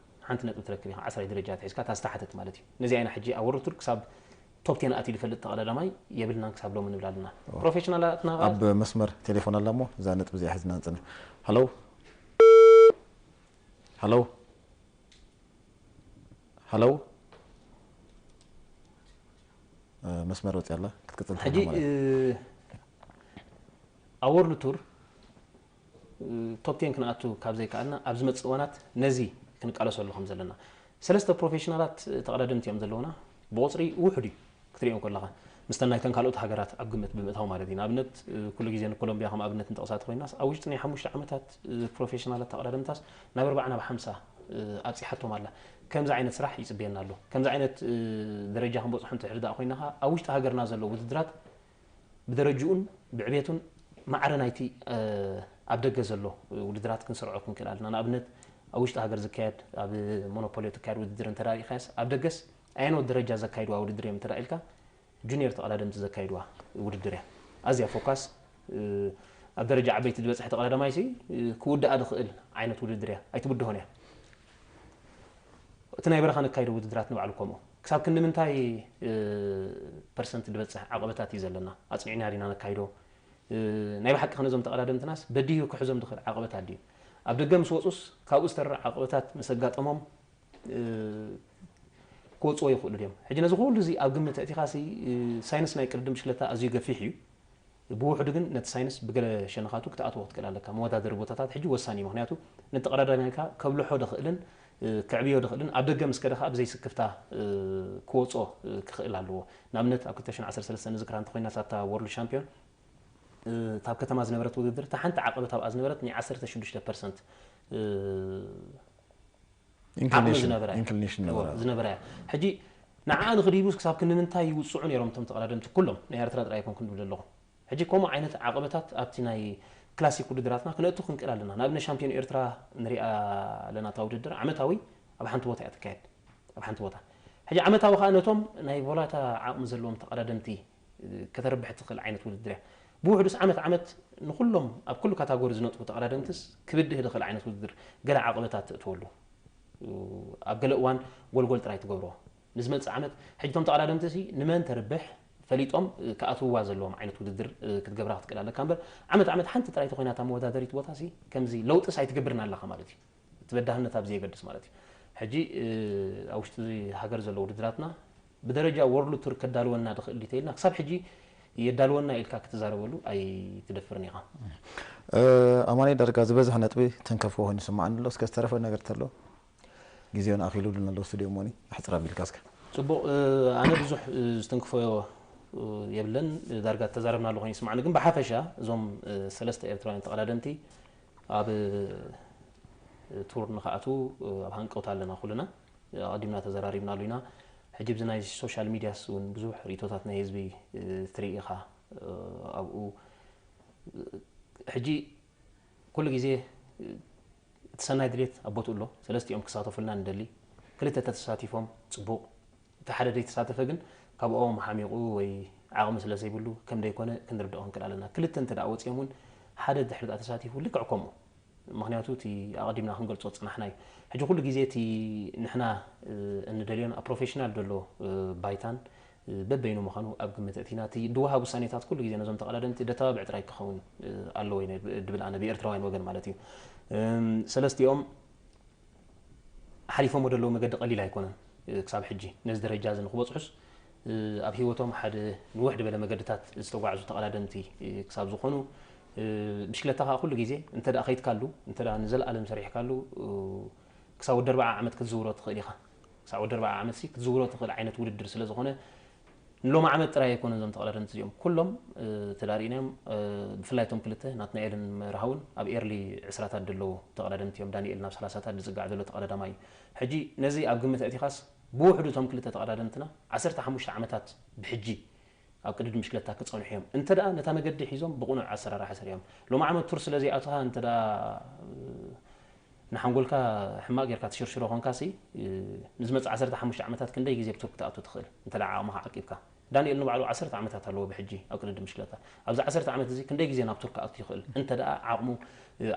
ሓንቲ ነጥቢ ትረክብ ኢኻ፣ ዓስራይ ደረጃ ተሒዝካ እታ ዝተሓተት ማለት እዩ። ነዚ ኣይና ሕጂ ኣብ ወርልድ ቱር ክሳብ ቶፕ ቴን ኣትዩ ዝፈልጥ ተቐዳዳማይ የብልናን ክሳብ ሎሚ ንብል ኣለና። ፕሮፌሽናላትና ኣብ መስመር ቴሌፎን ኣላ እሞ እዛ ነጥቢ እዚኣ ሒዝና ንፅንሕ። ሃሎ፣ ሃሎ፣ ሃሎ። መስመር ወፂኣ ኣላ ክትቅፅል ሕጂ ትኽእል ማለት እዩ። ኣብ ወርልድ ቱር ቶፕ ቴን ክንኣቱ ካብ ዘይከኣልና ኣብ ዝመፅእ እዋናት ነዚ ክንቃለሰሉ ከም ዘለና ሰለስተ ፕሮፌሽናላት ተቐዳደምቲ እዮም ዘለውና። ብቑፅሪ ውሑድ እዩ ክትሪኦም ከለኻ፣ ምስተን ናይተን ካልኦት ሃገራት ኣብ ግምት ብምእታው ማለት እዩ። ንኣብነት ኩሉ ግዜ ንኮሎምቢያ ከም ኣብነት ንጠቕሳ ተኾይናስ ኣብ ውሽጢ ናይ ሓሙሽተ ዓመታት ፕሮፌሽናላት ተቐዳደምታስ ናብ ኣርባዓ ናብ ሓምሳ ኣብፂሓቶም ኣላ። ከምዚ ዓይነት ስራሕ ይፅበየና ኣሎ። ከምዚ ዓይነት ደረጃ ክንበፅሑ እንድሕር ደኣ ኮይና ኸዓ ኣብ ውሽጢ ሃገርና ዘለዉ ውድድራት ብደረጅኡን ብዕቤቱን ማዕረ ናይቲ ኣብ ደገ ዘሎ ውድድራት ክንሰርዖ ክንክእል ኣለና። ንኣብነት ኣብ ውሽጢ ሃገር ዝካየድ ኣብ ሞኖፖሊ ትካየድ ውድድር እንተ ርኢኻያስ ኣብ ደገስ ኣየኖት ደረጃ ዘካይድዋ ውድድር እዮም እንተ ኢልካ ጁኒየር ተቐዳደምቲ ዘካይድዋ ውድድር እያ። ኣዝያ ፎካስ ኣብ ደረጃ ዓበይቲ ዝበፅሐ ተቐዳዳማይሲ ክውድኣ ዝኽእል ዓይነት ውድድር እያ፣ ኣይትብድሆን እያ። እቲ ናይ በረኻ ነካይዶ ውድድራት ንባዕሉ ከምኡ ክሳብ ክንዲ ምንታይ ፐርሰንት ዝበፅሕ ዓቐበታት እዩ ዘለና? ኣፅኒዕና ዲና ነካይዶ? ናይ ብሓቂ ከነዞም ተቐዳደምትናስ በዲሁ ክሕዞም ዝኽእል ዓቐበት ኣድዩ? ኣብ ደገ ምስ ወፁስ ካብኡ ዝተርር ዓቐበታት ምስ ኣጋጠሞም ክወፅዎ ይኽእሉ ድዮም? ሕጂ ነዚ ኩሉ እዚ ኣብ ግምት ኣእቲኻሲ ሳይንስ ናይ ቅድድም ብሽክለታ ኣዝዩ ገፊሕ እዩ። ብውሕዱ ግን ነቲ ሳይንስ ብገለ ሸነኻቱ ክትኣትዎ ክትክእል ኣለካ። መወዳደሪ ቦታታት ሕጂ ወሳኒ እዩ፣ ምክንያቱ ነቲ ቀዳዳማይካ ከብልሖ ድኽእልን ክዕብዮ ድኽእልን ኣብ ደገ ምስ ከደ ከዓ ብዘይ ስክፍታ ክወፅኦ ክኽእል ኣለዎ። ንኣብነት ኣብ ክልተ ሽሕን ዓሰርተ ሰለስተን ንዝክራ እንተኮይና ሳታ ወርልድ ሻምፒዮን እታ ኣብ ከተማ ዝነበረት ውድድር እታ ሓንቲ ዓቐበት ኣብኣ ዝነበረት ናይ ዓሰርተ ሽዱሽተ ፐርሰንት ዓቕሚ ኢንክሊኔሽን ዝነበረ ኢንክሊኔሽን ነበረ። ዝነበረ እያ። ሕጂ ንዓኣ ንኽድይቡስ ክሳብ ክንዲ ምንታይ ይውፅዑ ነይሮም እቶም ተቐዳደምቲ ኩሎም ናይ ኤርትራ ጥራይ ኣይኮንኩን ዝብል ዘለኹ። ሕጂ ከምኡ ዓይነት ዓቐበታት ኣብቲ ናይ ክላሲክ ውድድራትና ክነእቱ ክንክእል ኣለና። ንኣብነት ሻምፒዮን ኤርትራ ንሪኣ ኣለና እታ ውድድር ዓመታዊ ኣብ ሓንቲ ቦታ እያ ትካየድ ኣብ ሓንቲ ቦታ። ሕጂ ዓመታዊ ከዓ ነቶም ናይ ቮላታ ዓቕሚ ዘለዎም ተቐዳደምቲ ከተርብሕ ትኽእል ዓይነት ውድድር እያ። ብውሕዱስ ዓመት ዓመት ንኩሎም ኣብ ኩሉ ካታጎሪ ዝነጥፉ ተቐዳደምትስ ክብድህ ዝኽእል ዓይነት ውድድር ገለ ዓቐበታት ተእትወሉ ኣብ ገለ እዋን ጎልጎል ጥራይ ትገብሮ ንዝመፅእ ዓመት ሕጂ እቶም ተቐዳደምቲ ሲ ንመን ተርብሕ ፈሊጦም ክኣትውዋ ዘለዎም ዓይነት ውድድር ክትገብራ ክትክእል ኣለካ እምበር ዓመት ዓመት ሓንቲ ጥራይ ተኮይናታ መወዳደሪት ቦታ ሲ ከምዚ ለውጥስ ኣይትገብርን ኣለኻ ማለት እዩ። እቲ በዳህነት ኣብዚ የገድስ ማለት እዩ። ሕጂ ኣብ ውሽጢ ሃገር ዘሎ ውድድራትና ብደረጃ ወርልድ ቱር ከዳልወና ድኽእል ዲተይልና ክሳብ ሕጂ የዳልወና ኢልካ ክትዛረበሉ ኣይትደፍርን ኢኻ። ኣማኒ ዳርጋ ዝበዝሐ ነጥቢ ተንከፍዎ ኮይኑ ስማዓኒ ኣሎ። እስከ ዝተረፈ ነገር ተሎ ግዜውን ኣኺሉልና ኣሎ ስቱዲዮ ሞኒ ኣሕፅር ኣቢልካ እስከ። ጽቡቕ። ኣነ ብዙሕ ዝተንክፎዮ የብለን። ዳርጋ ተዛረብናሉ ኮይኑ ይስማዓኒ። ግን ብሓፈሻ እዞም ሰለስተ ኤርትራውያን ተቐዳደምቲ ኣብ ቱር ንኽኣትዉ ኣብ ሃንቀውታ ኣለና ኩልና። ኣቐዲምና ተዘራሪብናሉ ኢና። ሕጂ ብዚ ናይ ሶሻል ሚድያስ እውን ብዙሕ ርእቶታት ናይ ህዝቢ ትርኢ ኢኻ ኣብኡ። ሕጂ ኩሉ ግዜ እቲ ሰናይ ድሌት ኣብ ቦትኡ ኣሎ። ሰለስቲኦም ክሳተፉልና ንደሊ። ክልተ ተተሳቲፎም ጽቡቕ፣ እቲ ሓደ ዘይተሳተፈ ግን ካብኦም ሓሚቑ ወይ ዓቕሚ ስለ ዘይብሉ ከም ደይኮነ ክንርድኦ ክንክእል ኣለና። ክልተ እንተ ደኣ ወጺኦም እውን ሓደ ድሕሪ ደኣ ተሳቲፉ ልክዕ ከምኡ። ምክንያቱ እቲ ኣቐዲምና ክንገልጾ ዝጸናሕና እዩ። ሕጂ ኩሉ ግዜ እቲ ንሕና እንደልዮን ኣብ ፕሮፌሽናል ዘሎ ባይታን በበይኑ ምዃኑ ኣብ ግምት እቲና እቲ ድወሃብ ውሳኔታት ኩሉ ግዜ ነዞም ተቐዳደምቲ ደተባብዕ ጥራይ ክኸውን ኣለዎ ድብል ኣነ ብኤርትራውያን ወገን ማለት እዩ። ሰለስቲኦም ሓሊፎሞ ዘለዉ መገዲ ቀሊል ኣይኮነን። ክሳብ ሕጂ ነዚ ደረጃ እዚ ንክበፅሑስ ኣብ ህይወቶም ሓደ ንውሕ ዝበለ መገድታት ዝተጓዕዙ ተቐዳደምቲ ክሳብ ዝኾኑ ብሽክለታ ከዓ ኩሉ ግዜ እንተ ደኣ ከይድካሉ እንተ ደኣ ንዘለኣለም ሰሪሕካሉ ክሳብ ወዲ ኣርባዓ ዓመት ክትዝውሮ ትኽእል ኢኻ። ክሳብ ወዲ ኣርባዓ ዓመት ሲ ክትዝውሮ ትኽእል ዓይነት ውድድር ስለ ዝኾነ ንሎሚ ዓመት ጥራይ ኣይኮነን እዞም ተቐዳደምቲ እዚኦም ኩሎም ተዳሪእናዮም። ብፍላይ እቶም ክልተ ናትናኤልን መርሃውን ኣብ ኤርሊ ዕስራታት ዘለዉ ተቐዳደምቲ እዮም። ዳንኤል ናብ ሰላሳታት ዝጽጋዕ ዘሎ ተቐዳዳማይ እዩ። ሕጂ ነዚ ኣብ ግምት ኣእቲኻስ ብውሕዱ እቶም ክልተ ተቐዳደምትና ዓሰርተ ሓሙሽተ ዓመታት ብሕጂ ኣብ ቅድድም ብሽክለታ ክጸንሑ እዮም። እንተ ደኣ ነታ መገዲ ሒዞም ብቕኑዕ ኣሰራርሓ ሰሪዖም። ሎሚ ዓመት ቱር ስለ ዘይኣተኻ እንተ ደኣ ንሓንጎልካ ሕማቕ ጌርካ ትሽርሽሮ ኮንካ ሲ ንዝመጽእ ዓሰርተ ሓሙሽተ ዓመታት ክንደይ ግዜ ብቱር ክትኣቱ ትኽእል እንተ ደኣ ዓቕምኻ ዓቂብካ። ዳንኤል ንባዕሉ ዓሰርተ ዓመታት ኣለዎ ብሕጂ ኣብ ቅድድም ብሽክለታ። ኣብዚ ዓሰርተ ዓመት እዚ ክንደይ ግዜ ናብ ቱር ክኣቱ ይኽእል እንተ ደኣ ዓቕሙ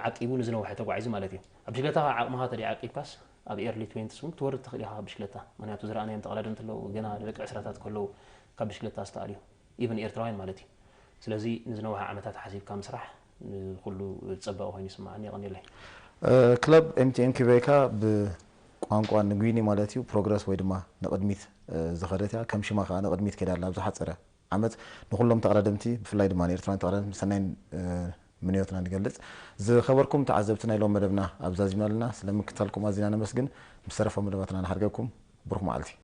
ዓቂቡ ንዝነውሐ ተጓዒዙ ማለት እዩ። ኣብ ብሽክለታ ዓቕምኻ ተደይ ዓቂብካስ ኣብ ኤርሊ ትዌንቲስ እውን ክትወርድ ትኽእል ኢኻ ብሽክለታ። ምክንያቱ ዝረኣናዮም ተቐዳደምቲ ኣለዉ ገና ደቂ ዕስራታት ከለዉ ካብ ብሽክለታ ዝተኣልዩ ኢቨን ኤርትራውያን ማለት እዩ። ስለዚ ንዝነውሐ ዓመታት ሓሲብካ ምስራሕ ንኩሉ ዝጸበቐ ኮይኑ ይስምዓኒ። የቐንየለይ። ክለብ ኤምቲኤን ኪቤካ ብቋንቋ ንጉይኒ ማለት እዩ ፕሮግረስ ወይ ድማ ንቕድሚት ዝኸደት እያ። ከም ሽማ ከዓ ንቕድሚት ከይዳ ኣላ ኣብ ዝሓፀረ ዓመት። ንኩሎም ተቐዳደምቲ ብፍላይ ድማ ንኤርትራውያን ተቐዳደምቲ ሰናይ ምንዮትና ንገልፅ። ዝኸበርኩም ተዓዘብቲ ናይ ሎም መደብና ኣብዛዚምና ኣለና። ስለምክታልኩም ኣዚና ነመስግን። ምስ ተረፈ መደባትና ንሓድገኩም። ብሩኽ መዓልቲ።